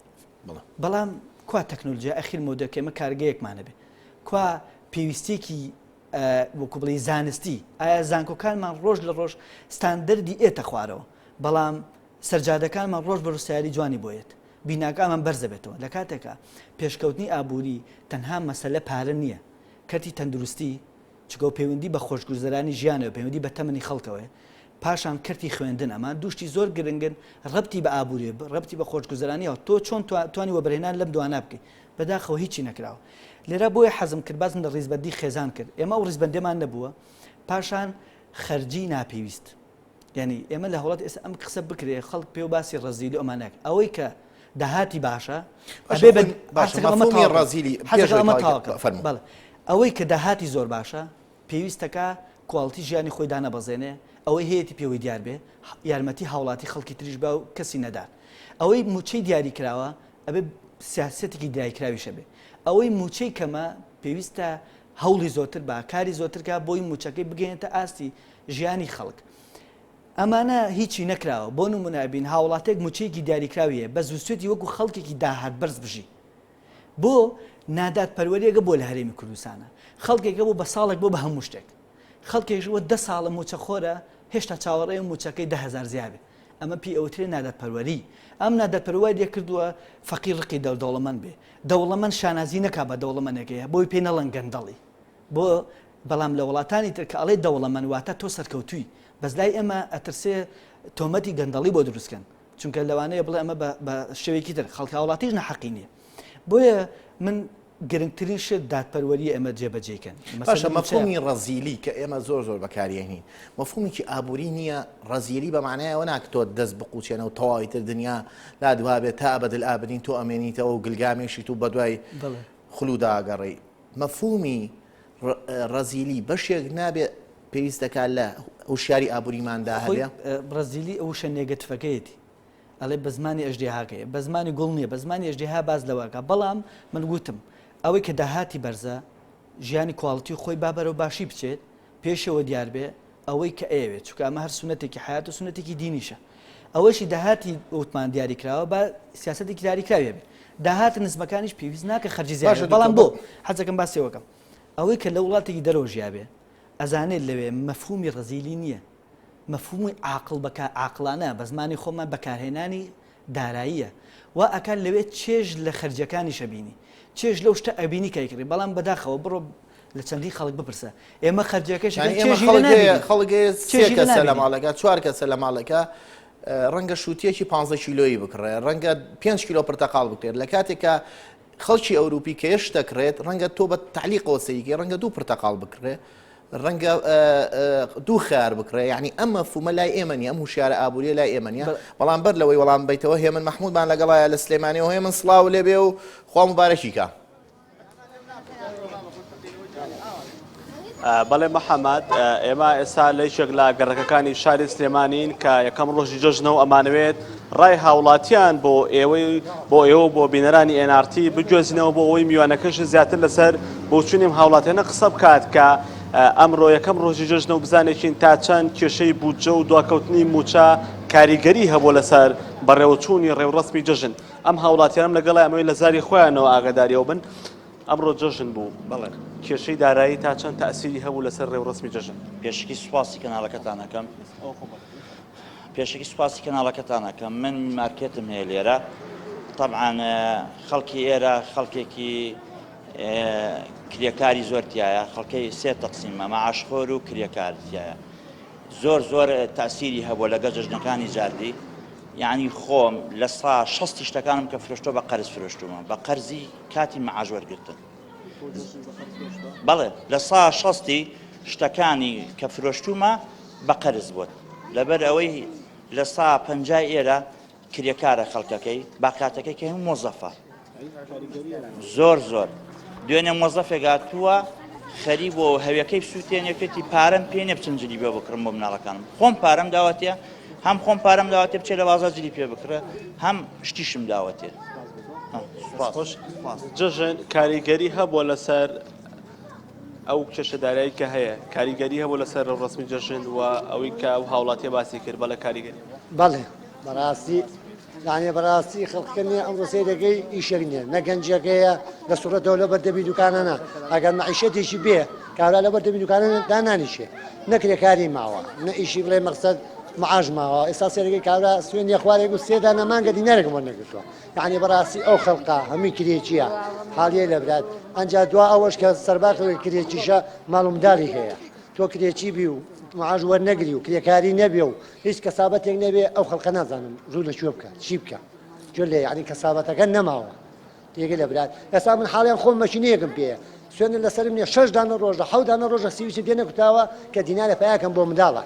Speaker 2: بەڵام کوا تەکنۆلجیا ئەخیر مۆدێل کە ئێمە کارگەیەکمانە بێ کوا پێویستێکی وەکو بڵێی زانستی ئایا زانکۆکانمان ڕۆژ لە ڕۆژ ستاندەردی ئێتە خوارەوە بەڵام سەرجادەکانمان ڕۆژ بە سیاری جوانی بۆیەت بیناکانمان بەرز دەبێتەوە لە کاتێکا پێشکەوتنی ئابووری تەنها مەسەلە پارە نییە کەرتی تەندروستی چونکە پەیوەندی بە خۆشگوزەرانی ژیانەوە پەیوەندی بە تەمەنی خەڵکەوەیە پاشان کەرتی خوێندن ئەمان دووشتی زۆر گرنگن ڕەبتی بە ئابووری ڕەبتی بە خۆشگوزەرانیەوە تۆ چۆن توانی وەبەرهێنان لەم دوانە بکەیت بەداخەوە هیچی نەکراوە لێرە بۆیە حەزم کرد باسم لە ڕیزبەندی خێزان کرد ئێمە ئەو ڕیزبەندێمان نەبووە پاشان خەرجی ناپێویست یانی ئێمە لە هەوڵات ئێستا ئەم قسە بکرێ خەڵک پێ و باسی ڕەزیلی ئەمانەک ئەوەی کە داهاتی باشە ئەبێ بە
Speaker 1: باشە مەفهومی ڕەزیلی پێش ئەوەی
Speaker 2: ئەمە تاوکە فەرموو بەڵێ ئەوەی کە داهاتی زۆر باشە پێویستەکە quality ژیانی خۆی دانەبەزێنێ ئەوەی هەیەی پێوەی دیار بێ یارمەتی هاوڵاتی خەڵکی تریش بە و کەسی نەدار ئەوەی موچەی دیاری کراوە ئەبێ سیاسەتێکی دیاریکراویشە بێ ئەوەی موچەی کەمە پێویستە هەوڵی زۆرتر با کاری زۆرترکە بۆی موچەکەی بگەێنێتە ئاستی ژیانی خەڵک. ئەمانە هیچی نەکراوە، بۆ نمونە ئەبین هاوڵاتێک موچەیەکی دیاریکراوی هەیە بەس ویستویەتی وەکو خەڵکێکی داهات بەرز بژی. بۆ نادادپەروەریەکە بۆ لە هەرێمی کوردستانە خەڵکێکە بۆ بە ساڵێک بۆ بە هەموو شتێک خەڵکێک وە دە ساڵە موچەخۆرە هێشتا چاوەڕێ موچەکەی 10هزار زیابێ ئەمە پێی ئەوترێ نادادپەروەری ئەم نادادپەروەری لێ کردووە فەقیر ڕقی دەوڵەمەند بێ دەوڵەمەند شانازی نەکا بە دەوڵەمەنەکەی بۆی پێی نەڵێن گەندەڵی بۆ بەڵام لە وڵاتانی تر کە ئەڵێ دەوڵەمەند واتە تۆ سەرکەوتووی بەس لای ئێمە ئەترسێ تۆمەتی گەندەڵی بۆ دروستکەن چونکە لەوانەیە بڵێ ئەمە بە شێوەیەکی تر خەڵک هاوڵاتیش نەحەقی نییە بۆیە من گرنگترین شت دادپەروەری ئێمە جێبەجێکەن
Speaker 1: باشە مەفهومی ڕەزیلی کە ئێمە زۆر زۆر بەکاریێنین مەفهومێکی ئابووری نییە ڕەزیلی بە معنایەوە ناک تۆ دەست بقوچێنە و تەواوی تر دنیا لا دوابێت تا ئەبەدل ئابدین تۆ ئەمێنیتەوە و گلگامێشیت و بەدوای خلودا گەڕێی مەفهومی ڕەزیلی بەشێک نابێ پێویست دەکات لە هوشیاری ئابووریماندا هەبێ؟
Speaker 2: ڕەزیلی ئەو وشە negative ەکەیەتی ئەڵێ بە زمانی ئەژدیهاکەیە بە زمانی گوڵ نییە بە زمانی ئەژدیها باس لەوەکە بەڵام من گوتم ئەوەی کە داهاتی بەرزە ژیانی quality خۆی با بەرەو باشی بچێت پێشەوە دیار بێ ئەوەی کە ئەیەوێت چونکە ئەمە هەر سونەتێکی حیات و سونەتێکی دینیشە ئەوەشی داهاتی وتمان دیاری کراوە با سیاسەتێکی دیاری کراوی هەبێ داهات نزمەکانیش پێویست ناکە خەرجی زیاد بەڵام بۆ حەزەکەم باسیەوەکەم ئەوەی کە لە وڵاتێکی دەرەوە ژیابێ ئەزانێت لەوێ مەفهومی ڕەزیلی نییە مەفهومی عاقڵ بەکار عاقڵانە بە زمانی خۆمان بەکارهێنانی داراییە وا ئەکات لەوێ چێژ لە خەرجیەکانیش ئەبینی چێژ لەو شتە ئەبینی کە ئەیکڕی بەڵام بەداخەوە بڕۆ لە چەندین خەڵک بپرسە ئێمە خەرجیەکەش
Speaker 1: یانی ئێمە
Speaker 2: چێژی لێ
Speaker 1: خەڵک هەیە
Speaker 2: نابینین
Speaker 1: خەڵک هەیە سێ
Speaker 2: چێژی لێ
Speaker 1: کەسە لە
Speaker 2: نابینین
Speaker 1: ماڵەکە چوار کەسە لە ماڵەکە ڕەنگە شووتیەکی 15 کیلۆیی بکڕێ ڕەنگە 5 کیلۆ پرتەقاڵ بکرێت لە کاتێکا. خەڵکی ئەوروپی کە یەک شت دەکڕێت ڕەنگە تۆ بە تەعلیقەوە سەیری کەی ڕەنگە دوو پرتەقاڵ بکڕێ ڕەنگە دوو خیار بکڕێ یعنی ئەم مەفهومە لای ئێمە نیە ئەم هوشیارە ئابووریە لای ئێمە نیە بەڵام بەر لەوەی وەڵام بیتەوە هێمن مەحمودمان لەگەڵایە لە سلێمانیەوە هێمن سڵاو لێبێ و خوا مبارەکی کا.
Speaker 3: بەڵێ محەممەد ئێمە ئێستا لە یەکێک لە گەڕەکەکانی شاری سلێمانین کە یەکەم ڕۆژی جەژنە و ئەمانەوێت ڕای هاوڵاتیان بۆ ئێوەی بۆ ئێوە بۆ بینەرانی NRT بگوێزینەوە بۆ ئەوەی میوانەکەش زیاتر لەسەر بۆچوونیم هاوڵاتیانە قسە بکات کە ئەمڕۆ یەکەم ڕۆژی جەژنە و بزانێکین تا چەند کێشەی بودجە و دواکەوتنی موچە کاریگەری هەبووە لەسەر بەڕێوەچوونی ڕێوڕەسمی جەژن. ئەم هاوڵاتیانەم لەگەڵای ئەمەوێت لە زاری خۆیانەوە ئاگاداریەوە بن ئەمڕۆ جەژن بوو
Speaker 4: بەڵێ.
Speaker 3: کێشەی دارایی تا چەند تەئسیری هەبوو لەسەر ڕێوڕەسمی جەژن؟
Speaker 4: پێشەکی سوپاسی کەناڵەکەتان ئەکەم پێشەکی سوپاسی کەناڵەکەتان ئەکەم من مارکێتم هەیە لێرە تەبعەن خەڵکی ئێرە خەڵکێکی کرێکاری زۆر تایە خەڵکەی سێ تەقسیمە مەعاشخۆر و کرێکار تایە زۆر زۆر تاسیری هەبووە لەگەڵ جەژنەکانی جاردی یعنی خۆم لە سا شەستی شتەکانم کە فرۆشتۆ بە قەرز فرۆشتومە بە قەرزی کاتی معاش وەرگتن بەڵێ لە سا شەستی شتەکانی کە فرۆشتومە بە قەرز بۆت لەبەر ئەوەی لە سا پەنجای ئێرە کرێکارە خەڵکەکەی باقاتەکەی کە هەموو مۆزەفە زۆر زۆر دوێنێ مۆزەفێک هاتووە خەری بۆ هەویەکەی سووتێنێ پێتی پارەم پێ نیە بچم جلی بێ بکڕم بۆ مناڵەکانم خۆم پارەم داوەتێ هەم خۆم پارەم داوەتێ بچێ لە بازار جلی پێ بکڕێ هەم شتیشم داوەتێ
Speaker 3: خۆش جەژن کاریگەری هەبووە لەسەر ئەو کێشە دارایی کە هەیە کاریگەری هەبوو لەسەر ڕێوڕەسمی جەژن و ئەوەی کە ئەو هاوڵاتیە باسی کرد بەڵێ کاریگەری
Speaker 5: بەڵێ بەڕاستی یانێ بەڕاستی خەڵکەکە نییە ئەمڕۆ سەیرەکەی ئیشێک نییە نە گەنجەکەیە لە سوڕەتەوە لە بەردەمی دوکانانە ئەگەر مەعیشەتێکی بێ کابرا لە بەردەمی دوکانە دانانیشێ نە کرێکاری ماوە نە ئیشی بڵێ مەقسەد معاش ماوە ئێستا سەیرەکەی کابرا سوێندی خوارێک و سێ دانە مانگە دینارێکم وەرنەگرتووە یعنی بەڕاستی ئەو خەڵقە هەمووی کرێچیە حاڵیە لە برات ئەنجا دوا ئەوەش کە سەرباقی کرێچیشە ماڵ و منداڵی هەیە تۆ کرێچی بی و معاش وەرنەگری و کرێکاری نەبێ و هیچ کەسابەتێک نەبێ ئەو خەڵقە نازانم ڕوو لە کوێ بکە چی بکە گوێ لێ یعنی کەسابەتەکە نەماوە تێگە لە برات ئێستا من حاڵیان خۆم مەکینەیەکم پێیە سوێنە لەسەرم نییە شەش دانە ڕۆژە حەو دانە ڕۆژە سیویسم پێ نەکوتاوە کە دینارە پایەکەم بۆ منداڵە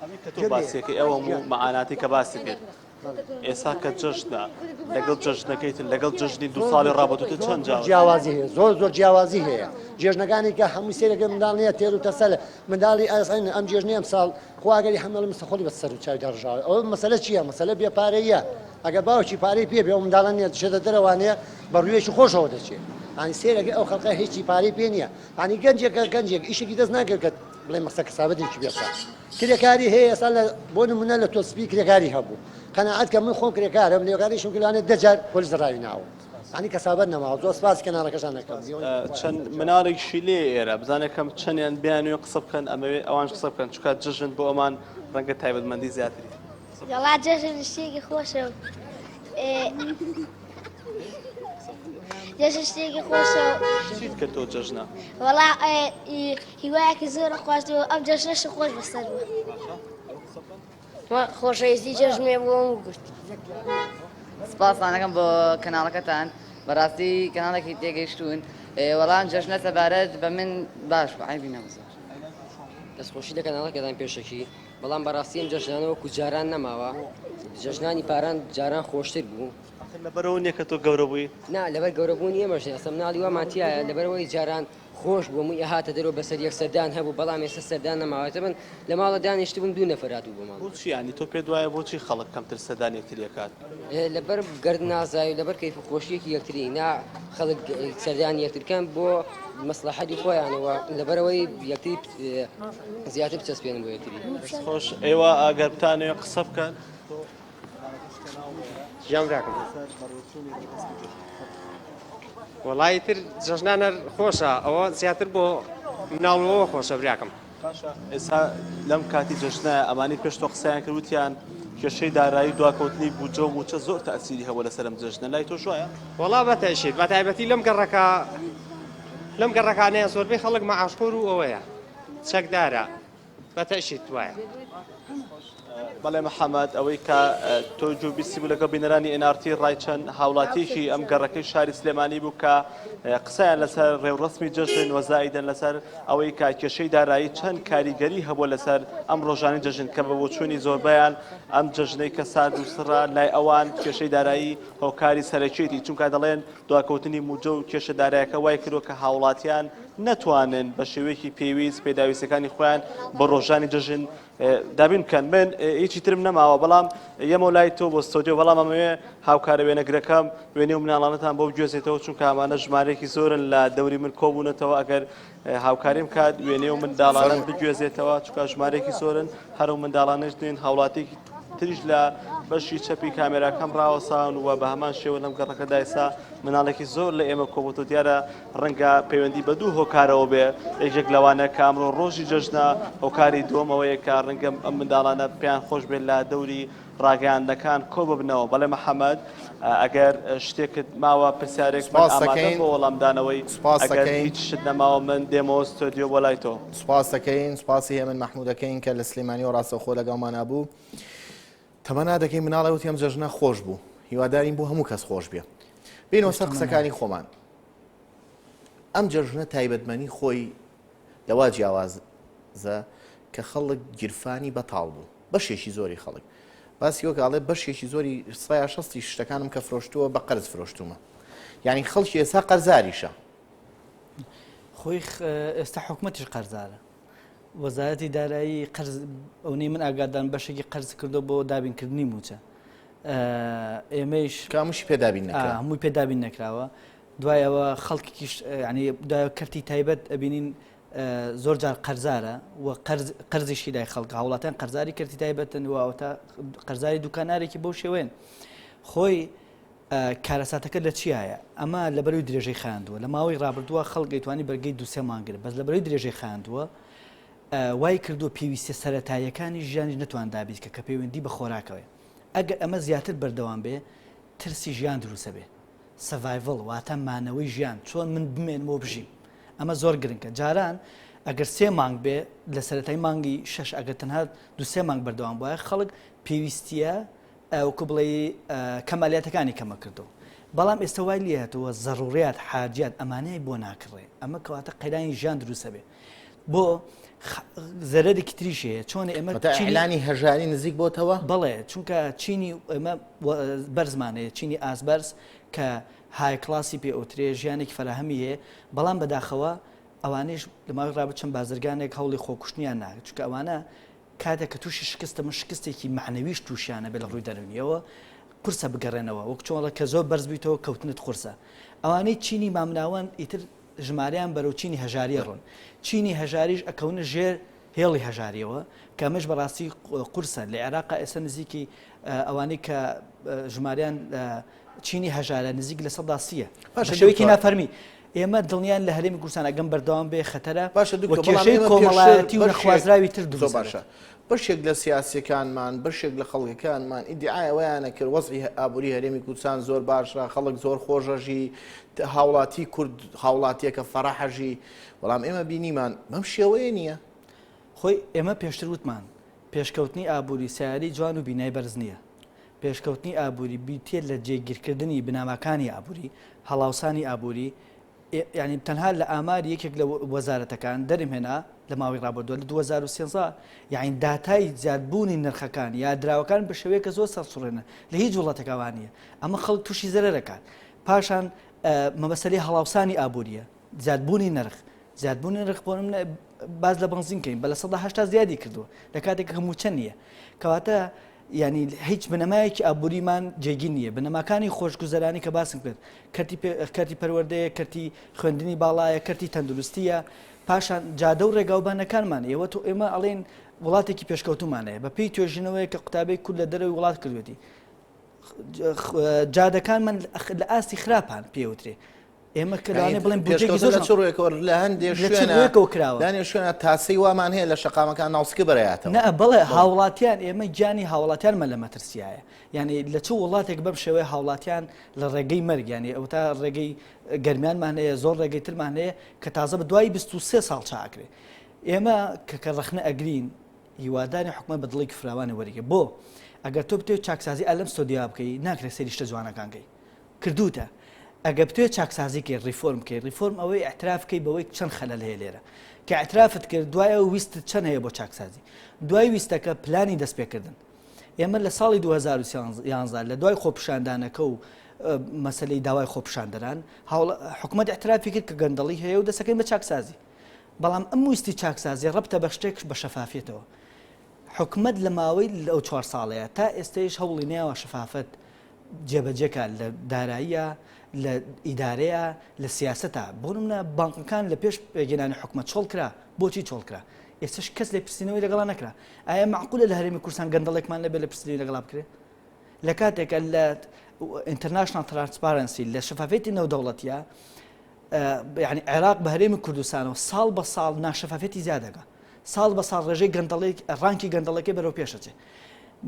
Speaker 3: ئەمەی کە تۆ باسیەکەی ئەوە مەعاناتی کە باسی کرد ئێستا کە جەژنە لەگەڵ جەژنەکەی تر لەگەڵ جەژنی دو ساڵی ڕابردوو تر چەند جیاوازی
Speaker 5: جیاوازی هەیە زۆر زۆر جیاوازی هەیە جێژنەکانی کە هەموو سێرەکە منداڵ نییە تێر و تەسەلە منداڵی ئەسەن ئەم جێژنی ئەم ساڵ خواگەری هەمەڵ مستەخۆلی بە سەر و چاوی داڕژاوە ئەوە مەسەلە چییە مەسەلە بێ پارەیە ئەگەر باوکی پارەی پێ بێ ئەو منداڵە نییە دەچێتە دەرەوانەیە بە ڕوویەکی خۆشەوە دەچێت ینی سێرەکە ئەو خەڵکە هیچی پارەی پێ نییە ینی گەنجێکە گەنجێک ئیشێکی دەست ناکرد کە بڵێ مەسە کەسابەتێکی پێ بکات کرێکاری هەیە ئێستا لە بۆ نمونە لە تۆسپی کرێکاری هەبوو قەناعەت کە من خۆم کرێکارم لێکانیشم کردوانێت دەجار پۆلیس ڕاوی ناوە ینی کەسابەت نەماوە زۆر سپاس کەناڵەکەشان دەکەم
Speaker 3: چەند مناڵێکشی لێ ئێرە بزانێت کەم چەندیان بیانوێ قسە بکەن ئەمەوێ ئەوان قسە بکەن چکات جەژن بۆ ئەمان ڕەنگە تایبەتمەندی زیاتری
Speaker 6: وەڵا جەژن شتێکی خۆشە و جەژن شتێکی خۆشە
Speaker 3: چیت کرد تۆ جەژنە؟
Speaker 6: وەڵا هیوایەکی زۆرم خواست و ئەم جەژنەشم خۆش بەسەر بوو.
Speaker 7: خۆشەویستی جەژنێ بووم و گوت.
Speaker 8: سپاستان ئەکەم بۆ کەناڵەکەتان بەڕاستی کەناڵێکی تێگەیشتوون وەڵام جەژنە سەبارەت بە من باش بوو عەیبی نەبوو زۆر.
Speaker 9: دەستخۆشی لە کەناڵەکەتان پێشەکی بەڵام بەڕاستی ئەم جەژنانە وەکو جاران نەماوە جەژنانی پاران جاران خۆشتر بوو.
Speaker 3: ئاخر لەبەرئەوە نیە کە تۆ گەورە بووی؟
Speaker 9: نا لەبەر گەورە بوونی ئێمەش نیە ئەسڵەن مناڵی وامان تیایە لەبەرئەوەی جاران خۆش بوو هەمووی ئەهاتە دەرەوە بەسەر یەک سەردان هەبوو بەڵام ئێستا سەردان نەماوە ئێستا من لە ماڵە دانیشتبووم دوو نەفەر هاتبوو بۆ ماڵمان.
Speaker 3: بۆچی یانی تۆ پێت وایە بۆچی خەڵک کەمتر سەردانی یەکتری ئەکات؟
Speaker 9: لەبەر گەرد نازای و لەبەر کەیف و خۆشیەکی یەکتری نا خەڵک سەردانی یەکتر کەن بۆ مەسڵەحەتی خۆیانەوە لەبەرئەوەی یەکتری زیاتر بچەسپێنن بۆ یەکتری.
Speaker 3: دەست خۆش ئێوە ئەگەر بتانەوێ قسە بکەن.
Speaker 10: ژیان براکەم وەڵای تر جەژنانە خۆشە ئەوە زیاتر بۆ مناڵەوە خۆشە براکەم
Speaker 3: باشە ئێستا لەم کاتی جەژنە ئەمانی پێش تۆ قسەیان کرد وتیان کێشەی دارایی دواکەوتنی بودجە و موچە زۆر تەئسیری هەبووە لەسەر ئەم جەژنە لای تۆش وایە؟
Speaker 10: وەڵا بەتەئشید بە تایبەتی لەم گەڕەکە لەم گەڕەکانەیە زۆربەی خەڵک مەعاشخۆر و ئەوەیە چەکدارە بەتەئشید وایە.
Speaker 3: بەڵێ محەممەد ئەوەی کە تۆ گوێ بیستی بوو لەگەڵ بینەرانی NRT ڕای چەند هاوڵاتیەکی ئەم گەڕەکەی شاری سلێمانی بوو کە قسەیان لەسەر ڕێوڕەسمی جەژن وەزایدەن لەسەر ئەوەی کە کێشەی دارایی چەند کاریگەری هەبووە لەسەر ئەم ڕۆژانی جەژن کە بە بۆچوونی زۆربەیان ئەم جەژنەی کە سارد و سڕە لای ئەوان کێشەی دارایی هۆکاری سەرەکیەتی چونکە دەڵێن دواکەوتنی مووجە و کێشە دارایەکە وای کردووە کە هاوڵاتیان نەتوانن بە شێوەیەکی پێویست پێداویستەکانی خۆیان بۆ ڕۆژانی جەژن دابین بکەن. من هیچی ترم نەماوە بەڵام یەمەوە لای تۆ بۆ ستۆدیۆ بەڵام ئەمەوێ هاوکارە وێنەگرەکەم وێنەی و مناڵانەتان بۆ بگوێزێتەوە چونکە ئەمانە ژمارەیەکی زۆرن لە دەوری من کۆبوونەتەوە ئەگەر هاوکاریم کات وێنەی و منداڵانە بگوێزێتەوە چونکە ژمارەیەکی زۆرن هەر و منداڵانەش نین هاوڵاتیەکی تریش لە بەشی چەپی کامێراکەم ڕاوەسان و بە هەمان شێوە لەم گەڕەکەدا ئێستا مناڵێکی زۆر لە ئێمە کۆبووتەوە دیارە ڕەنگە پەیوەندی بە دوو هۆکارەوە بێ یەکێک لەوانە کە ئەمڕۆ ڕۆژی جەژنە هۆکاری دووەم ئەوەیە کە ڕەنگە ئەم منداڵانە پێیان خۆش بێت لە دەوری ڕاگەیاندنەکان کۆ ببنەوە بەڵێ محەممەد ئەگەر شتێکت ماوە پرسیارێک من
Speaker 1: سپاس
Speaker 3: ئامادەم
Speaker 1: دەکەین
Speaker 3: بۆ وەڵامدانەوەی
Speaker 1: سپاس
Speaker 3: ئەگەر
Speaker 1: دەکەین
Speaker 3: هیچ شت نەماوە من دێمەوە ستۆدیۆ بۆ لای تۆ.
Speaker 1: سپاس دەکەین سپاسی هێمن مەحموود دەکەین کە لە سلێمانیەوە ڕاستەوخۆ لەگەڵمانا بوو. تەمەنا دەکەین مناڵێ وتی ئەم جەژنە خۆش بوو هیوادارین بۆ هەموو کەس خۆش بێ. بێینەوە سەر قسەکانی خۆمان. ئەم جەژنە تایبەتمەنی خۆی لەوە جیاوازە کە خەڵک گیرفانی بەتاڵ بوو بەشێکی زۆری خەڵک باسی وەک ئاڵێ بەشێکی زۆری سایە شەستی شتەکانم کە فرۆشتووە بە قەرز فرۆشتومە یعنی خەڵکی ئێستا قەرزاریشە
Speaker 2: خۆی ئێستا حکومەتیش قەرزارە وەزارەتی دارایی قەرز ئەونەی من ئاگادان بەشێکی قەرز کردو بۆ دابینکردنی موچە ئێمەیش
Speaker 1: کامشی پێدابین نەکرا
Speaker 2: هەمووی پێدابین نەکراوە دوایەوە خەڵکیش ینی دوایە کەرتی تایبەت ئەبینین زۆر جار قەرزارە و قەرزیشی لای خەڵک هاوڵاتیان قەرزاری کەرتی تایبەتن و ئەوتا قەرزاری دوکانارێکی بەو شێوەیەن خۆی کارەساتەکە لە چیایە ئەمە لە بەروی درێژەی خایاندووە لە ماوەی ڕابردووە خەڵک ئەیتوانی بەرگەی دوسێ مانگر بەس لە بەروی درێژەی خایاندووە وای کردو پێویستە سەتاییەکانی ژیانیش نتوان دابیت کە کە پەیوەندی بە خۆراکەوەی ئەگەر ئەمە زیاتر بەردەوام بێ ترسی ژیان دروسە بێ Survival واتە مانەوەی ژیان چۆن من بمێنمەوە بژیم ئەمە زۆر گرنگە جاران ئەگەر سێ مانگ بێ لە سەرەتای مانگی شەش ئەگەر تەنها دو سێ مانگ بەردەوام بوایە خەڵک پێویستیە وەکو بڵێ کەمالیاتەکانی کەمە کردو بەڵام ئێستا وای لێهاتووە زەڕوڕیات حاجیات ئەمانەی بۆ ناکڕێ ئەمە کەواتە قەیرانی ژیان دروستە بێ بۆ زەرەرێکی تریش هەیە چۆن ئێمە
Speaker 1: ئیعلانی هەژاری نزیک بۆتەوە؟
Speaker 2: بەڵێ چونکە چینی ئێمە بەرزمان هەیە چینی ئاست بەرز کە های کلاسی پێ ئۆترێ ژیانێکی فەراهەمی هەیە بەڵام بەداخەوە ئەوانیش لە ماوەی ڕابردوو چەند بازرگانێک هەوڵی خۆکوشتنیان نا چونکە ئەوانە کاتێک کە تووشی شکستە من شکستێکی معنەویش تووشیانە بێ لە ڕووی دەروونیەوە قورسە بگەڕێنەوە وەک چۆڵە کە زۆر بەرز بیتەوە کەوتنت قورسە ئەوانەی چینی مامناوەند ئیتر ژمارەیان بەرەو چینی هەژاری ئەڕۆن، چینی هەژاریش ئەکەونە ژێر هێڵی هەژاریەوە کە ئەمەش بەڕاستی قورسە، لە عێراقا ئێستا نزیکی ئەوانەی کە ژمارەیان چینی هەژارە نزیک 30%
Speaker 1: باشە
Speaker 2: بە شێوەیەکی
Speaker 1: دکتۆر.
Speaker 2: نافەرمی ئێمە دڵنیان لە هەرێمی کوردستان ئەگەم بەردەوام بێ خەتەرە
Speaker 1: باشە
Speaker 2: و
Speaker 1: دکتۆر بەڵام
Speaker 2: کێشەی
Speaker 1: ئێمە پێشتر
Speaker 2: کۆمەڵایەتی و
Speaker 1: بەشێک
Speaker 2: نەخوازراوی تر
Speaker 1: زۆر
Speaker 2: دروست
Speaker 1: باشە
Speaker 2: دەبێت.
Speaker 1: بەشێک لە سیاسیەکانمان، بەشێک لە خەڵکەکانمان ئیدیعای ئەوەیان ئەکرد وەزعی ئابووری هەرێمی کوردستان زۆر باشە، خەڵک زۆر خۆش ئەژی، هاوڵاتی کورد هاوڵاتیەکە فەرەح ئەژی، بەڵام ئێمە بینیمان بەم شێوەیە نییە.
Speaker 2: خۆی ئێمە پێشتر وتمان پێشکەوتنی ئابووری سەیارەی جوان و بینای بەرز نییە. پێشکەوتنی ئابووری بریتییە لە جێگیرکردنی بنەماکانی ئابووری، هەڵاوسانی ئابووری، یانی تەنها لە ئاماری یەکێک لە وەزارەتەکان دەرم هێنا لە ماوەی ڕابردووە لە 2013 یعنی داتای زیادبوونی نرخەکان یا دراوەکان بە شێوەیەکە زۆر سەرسوڕێنە لە هیچ وڵاتێکا وا نییە ئەمە خەڵک تووشی زەرەرەکات پاشان مەبەسەلی هەڵاوسانی ئابووریە زیادبوونی نرخ زیادبوونی نرخ بۆ نمونە باز لە بەنزین کەین بە 80% زیادی کردووە لە کاتێک کە مووچە نییە کەواتە یانی هیچ بنەمایەکی ئابووریمان جێگیر نییە، بنەماکانی خۆشگوزەرانی کە باسم کرد، کەرتی کەرتی پەروەردەیە، کەرتی خوێندنی باڵایە، کەرتی تەندروستییە، پاشان جادە و ڕێگاوبانەکانمان، ئێوە تۆ ئێمە ئەڵێن وڵاتێکی پێشکەوتوومان هەیە، بە پێی توێژینەوەیەک کە قوتابیی کورد لە دەرەوەی وڵات کردوێتی، جادەکانمان لە ئاستی خراپان پێوترێ. ئێمە کە لەوانەیە بڵێن بودجەیەکی زۆر
Speaker 1: لە چ ڕوویەکەوە لە هەندێ شوێنە
Speaker 2: ڕوویەکەوە کراوە
Speaker 1: لە هەندێ شوێنە تاسەی وامان هەیە لە شەقامەکان ناوسکە بەرەیاتەوە
Speaker 2: نا بەڵێ هاوڵاتیان ئێمە گیانی هاوڵاتیانمان لە مەترسیایە یعنی لە چ وڵاتێک بەم شێوەیە هاوڵاتیان لە ڕێگەی مەرگ یعنی ئەو تا ڕێگەی گەرمیانمان هەیە زۆر ڕێگەی ترمان هەیە کە تازە بە دوای 23 ساڵ چاکرێ ئێمە کە کە ڕەخنە ئەگرین هیواداری حکومەت بە دڵێکی فراوانی وەریگرێ بۆ ئەگەر تۆ بتەوێت چاکسازی ئا لەم ستۆدیۆ بکەی ناکرێت سەیری شتە جوانەکان کەی کردوتە ئەگەر بتەوێت چاکسازی کەی ڕیفۆرم بکەی ڕیفۆرم ئەوەی اعتراف کەی بەوەی چەند خەلەل هەیە لێرە کە اعترافت کرد دوای ئەو ویستت چەند هەیە بۆ چاکسازی دوای ویستەکە پلانی دەستپێکردن ئێمە لە ساڵی 2011 لە دوای خۆپیشاندانەکە و مەسلەی داوای خۆپیشاندەران حکومەت اعترافی کرد کە گەندەڵی هەیە و دەسەکەین بە چاکسازی بەڵام ئەم ویستی چاکسازیە ڕەبتە بە شتێک بە شەفافیەتەوە. حکومەت لە ماوەی ئەو چوار ساڵەیە تا ئێستەیش هەوڵی نەیاوە شەفافەت جێبەجێ کا لە داراییە، لە ئیدارەیە، لە سیاسەتا. بۆ نمونە بانقەکان لە پێش پێکهێنانی حکومەت چۆڵ کرا، بۆچی چۆڵ کرا؟ ئێستەش کەس لێپرسینەوەی لەگەڵا نەکرا. ئایا مەعقولە لە هەرێمی کوردستان گەندەڵێکمان نەبێت لێپرسینەوەی لەگەڵا بکرێ؟ لە کاتێکە لە International Transparency لە شەفافیەتی نێودەوڵەتیە یانی عێراق بە هەرێمی کوردستانەوە ساڵ بە ساڵ ناشەفافێتی زیاد دەکا ساڵ بە ساڵ ڕێژەی گەندەڵێک ڕانکی گەندەڵەکەی بەرەو پێشەچێ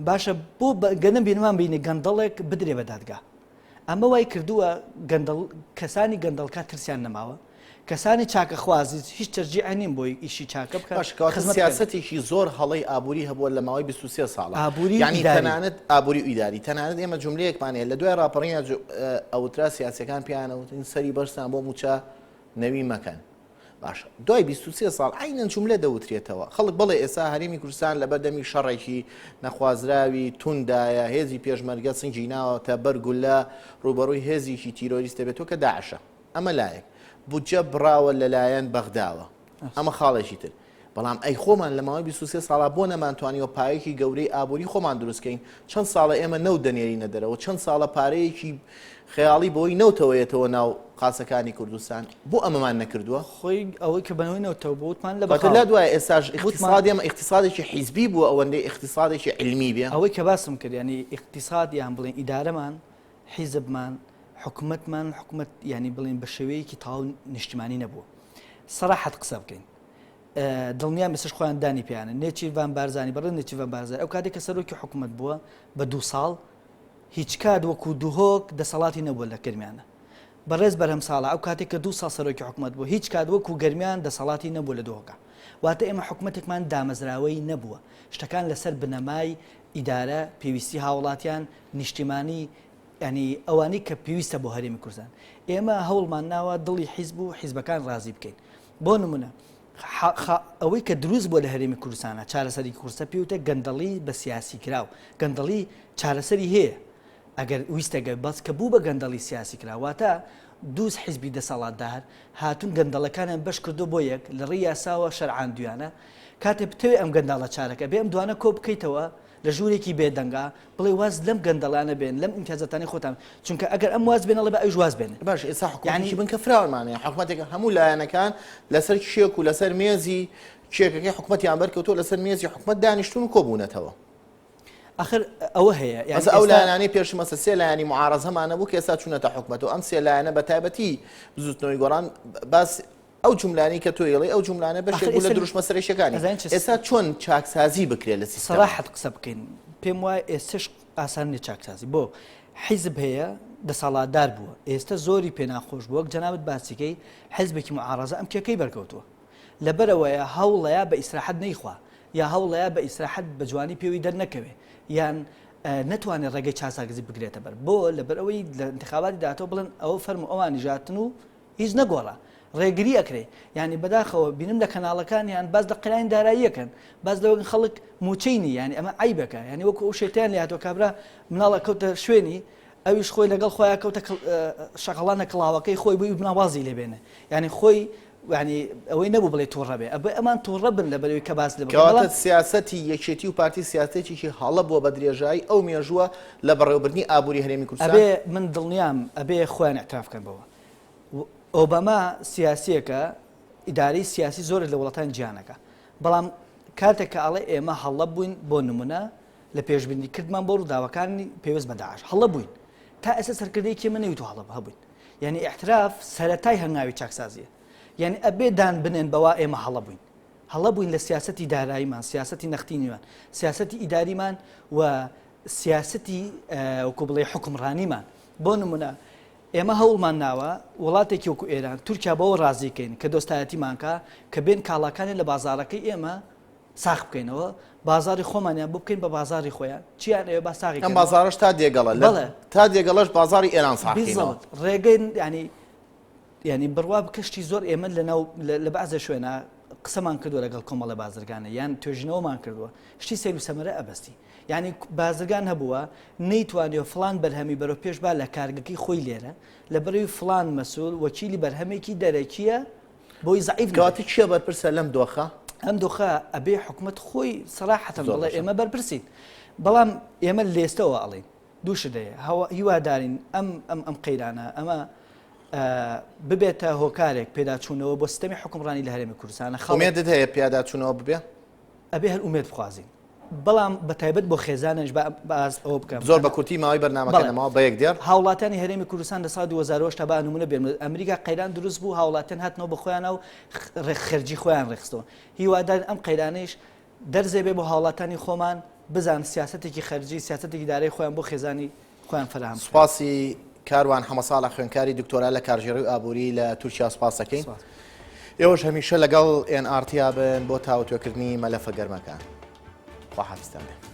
Speaker 2: باشە بۆ گەنم بینمان بینی گەندەڵێک بدرێ بە دادگا ئەمە وای کردووە گەندەڵ کەسانی گەندەڵکار ترسیان نەماوە کەسانی چاکەخوازی هیچ تەرجیع نین بۆی ئیشی چاکە بکەن
Speaker 1: باش کەواتە سیاسەتێکی زۆر هەڵەی ئابووری هەبووە لە ماوەی 23 ساڵە
Speaker 2: ئابووری
Speaker 1: یعنی تەنانەت ئابووری و ئیداری تەنانەت ئێمە جملەیەکمان هەیە لە دوای ڕاپەڕینە ئەوترا سیاسەکان پێیان ئەوتن سەری بەرزتان بۆ مووچە نەوی مەکەن باشە دوای 23 ساڵ عینەن جملە دەوترێتەوە خەڵک بڵێ ئێستا هەرێمی کوردستان لەبەردەمی شەڕێکی نەخوازراوی توندایە هێزی پێشمەرگە سنگی ناوەتە بەر گولە ڕووبەڕووی هێزێکی تیرۆریست دەبێتەوە کە داعشە ئەمە لایەک بودجە بڕاوە لەلایەن بەغداوە ئەمە خاڵێکی تر بەڵام ئەی خۆمان لە ماوەی 23 ساڵا بۆ نەمانتوانیوە پایەکی گەورەی ئابووری خۆمان دروستکەین چەند ساڵە ئێمە نەوت دەنێرینە دەرەوە چەند ساڵە پارەیەکی خەیاڵی بۆی نەوتەوە یەتەوە ناو قاسەکانی کوردستان بۆ ئەمەمان نەکردووە
Speaker 2: خۆی ئەوەی کە بەنەوەی نەوتەوە بۆ وتمان لە
Speaker 1: بەغا لا دوای ئێستاش ئیقتیسادی ئەمە ئیقتیسادێکی حیزبی بووە ئەوەندەی ئیقتیسادێکی عیلمی بێ
Speaker 2: ئەوەی کە باسم کرد یانی ئیقتیساد یان بڵێن ئیدارەمان حیزبمان، حکومەتمان حکومەت یانی بڵێین بە شێوەیەکی تەواو نیشتیمانی نەبووە. سەراحەت قسە بکەین. دڵنیام ئێستاش خۆیان دانی پێیانە. نێچیرڤان بارزانی بەڕێز نێچیرڤان بارزانی ئەو کاتێک کە سەرۆکی حکومەت بووە بە دوو ساڵ هیچ کات وەکو دهۆک دەسەڵاتی نەبووە لە گەرمیانە. بەڕێز بەرهەم ساڵح ئەو کاتێک کە دوو ساڵ سەرۆکی حکومەت بووە هیچ کات وەکو گەرمیان دەسەڵاتی نەبووە لە دهۆکا. واتە ئێمە حکومەتێکمان دامەزراوەیی نەبووە. شتەکان لەسەر بنەمای ئیدارە، پێویستی هاوڵاتیان، نیشتیمانی یانی ئەوانەی کە پێویستە بۆ هەرێمی کوردستان ئێمە هەوڵمان ناوە دڵی حیزب و حیزبەکان ڕازی بکەین بۆ نمونە ئەوەی کە دروست بووە لە هەرێمی کوردستانە چارەسەری قورسە پێوتە گەندەڵی بە سیاسی کراو گەندەڵی چارەسەری هەیە ئەگەر ویستەگە بەس کە بوو بە گەندەڵی سیاسی کرا واتە دووس حیزبی دەسەڵاتدار هاتون گەندەڵەکانیان بەش کردو بۆ یەک لە ڕێی یاساوە شەرعاندویانە کاتێ بتەوێ ئەم گەنداڵە چارەکە بێ ئەم دوانە کۆ بکەیتەوە لە ژوورێکی بێدەنگا بڵێ واز لەم گەندەڵانە بێن لەم ئیمتیازاتانەی خۆتان چونکە ئەگەر ئەم واز بێنە ئەڵێ با ئەویش واز بێنێ
Speaker 1: باش ئێستا حکومەتێکی بنکە فراوانمان هەیە حکومەتێک هەموو لایەنەکان لەسەر کێک و لەسەر مێزی کێکەکەی حکومەتیان بەرکەوتووە لەسەر مێزی حکومەت دانیشتون و کۆبوونەتەوە
Speaker 2: ئەخر ئەوە هەیە
Speaker 1: یعنی ئەو لایەنانەی پێش مەسە سێ لایەنی معارەزەمان نەبوو کە ئێستا چوونەتە حکومەتەوە ئەم سێ لایەنە بە تایبەتی بزوتنەوەی گۆڕان باس ئەو جوملانەی کە تۆ ئەیڵێی ئەو جوملانە بەشێک بوو لە دروشمە سەرەکیەکانی. ئێستا چۆن چاکسازی بکرێت لە سیستەما؟
Speaker 2: سەراحەت قسە بکەین پێم وایە ئێستەش ئاسان نیە چاکسازی بۆ حیزب هەیە دەسەڵاتدار بووە ئێستە زۆری پێ ناخۆش بووە وەک جەنابت باسی کەی حیزبێکی معارەزە ئەم کێکەی بەرکەوتووە لەبەرئەوەیە هەوڵەیە بە ئیسراحەت نەیخوا یا هەوڵەیە بە ئیسراحەت بە جوانی پێوی دەرنەکەوێ یان نەتوانێت ڕێگەی چاکسازی بگرێتە بەر بۆ لەبەرئەوەی لە انتخاباتی داهاتوو بڵێن ئەوە فەرموو ئەوانیش هاتن و هیچ نەگۆڕا ڕێگری ئەکرێ یانی بەداخەوە بینم لە کەناڵەکان یان باس لە قەیرانی داراییەکەن باس لەوەن خەڵک موچەی نی یانی ئەمە عیبەکە یانی وەکو ئەو شێتیان لێ هاتووە کابرا مناڵە کەوتە شوێنی ئەویش خۆی لەگەڵ خۆیان کەوتە شەقەڵانە کڵاوەکەی خۆی بووی بناوازی لێبێنێ یانی خۆی یانی ئەوەی نەبوو بڵێ تووڕە بێ ئەبێ ئەمان تووڕە بن لە بەرەوەی کە باس لە
Speaker 1: کەواتە سیاسەتی یەکێتی و پارتی سیاسەتێکی هەڵە بووە بە درێژایی ئەو مێژووە لە بەڕێوەبردنی ئابووری هەرێمی کوردستان
Speaker 2: ئەبێ من دڵنیام ئەبێ خۆیان اعتراف کەن بەوە ئۆباما سیاسیەکە ئیدارەی سیاسی زۆرێک لە وڵاتانی جیهانەکە بەڵام کاتێک کە ئەڵێ ئێمە هەڵە بووین بۆ نمونە لە پێشبینی کردمان بۆ ڕووداوەکانی پێویست بە داعش هەڵە بووین تا ئێستا سەرکردەیەکی ئێمە نەیوتووە هەڵە هەبووین یعنی اعتراف سەرەتای هەنگاوی چاکسازیە یعنی ئەبێ دان بنێن بەوا ئێمە هەڵە بووین هەڵە بووین لە سیاسەتی داراییمان سیاسەتی نەختینیمان سیاسەتی ئیداریمان و سیاسەتی وەکو بڵێ حکومڕانیمان بۆ نمونە ئێمە هەوڵمان ناوە وڵاتێکی وەکو ئێران تورکیا بەوە ڕازی کەین کە دۆستایەتیمان کا کە بێن کاڵاکانی لە بازاڕەکەی ئێمە. ساخ بکەینەوە بازاری خۆمانیان بۆ بکەین بە بازاری خۆیان چیان ئەوێ با ساغی
Speaker 1: ئەم بازارش تا دێگەڵە
Speaker 2: بەڵێ
Speaker 1: تا دێگەڵەش بازاری ئێران ساخینەوە
Speaker 2: ڕێگەی ینی ینی بڕوا بکەشتی زۆر ئێمە لە ناو لە بەعزە شوێنە قسەمان کردووە لەگەڵ کۆمەڵە بازرگانە یان توێژینەوەمان کردووە شتی سەیر و سەمەرە ئەبەستی یعنی بازرگان هەبووە نەیتوانیوە فلان بەرهەمی بەرەو پێش با لە کارگەکەی خۆی لێرە لە بەرەوی فلان مەسول وەکیلی بەرهەمێکی دەرەکیە بۆی زەعیف نەبێت.
Speaker 1: کەواتە کێ بەرپرسە لەم دۆخە؟
Speaker 2: ئەم دۆخە ئەبێ حکومەت خۆی سەراحەتەن
Speaker 1: زۆر
Speaker 2: بڵێ
Speaker 1: باشە.
Speaker 2: ئێمە بەرپرسین بەڵام ئێمە لێستەوە ئەڵێین دوو شت هەیە هەوا هیوادارین ئەم ئەم ئەم قەیرانە ئەمە ئە، ببێتە هۆکارێک پێداچوونەوە بۆ سیستەمی حوکمڕانی لە هەرێمی کوردستانە خەڵک
Speaker 1: ئومێدت هەیە پیاداچوونەوە ببێ؟
Speaker 2: ئەبێ هەر ئومێد بخوازین بەڵام بە تایبەت بۆ خێزانانیش با با ئاست ئەوە بکەم
Speaker 1: زۆر بە کورتی ماوەی بەرنامەکە
Speaker 2: بەڵێ.
Speaker 1: نەماوە بە یەک دێڕ.
Speaker 2: هاوڵاتیانی هەرێمی کوردستان لە ساڵی 2008 تا با نمونە بێنم ئەمریکا قەیران دروست بوو هاوڵاتیان هاتنەوە بە خۆیانە و خەرجی خۆیان ڕێکخستەوە هیوادارین ئەم قەیرانەیش دەرزێ بێ بۆ هاوڵاتانی خۆمان بزان سیاسەتێکی خەرجی سیاسەتێکی دارایی خۆیان بۆ خێزانی خۆیان فەراهەم بکەن.
Speaker 1: سوپاسی کاروان حەمەساڵح خوێندکاری دکتۆرا لە کارگێڕی و ئابووری لە تورکیا سوپاس دەکەین.
Speaker 2: سوپاس.
Speaker 1: ئێوەش هەمیشە لەگەڵ ئێن ئاڕ تی بن بۆ تاوتوێکردنی مەلەفە گەرمەکان. خواحافیزتان بێ.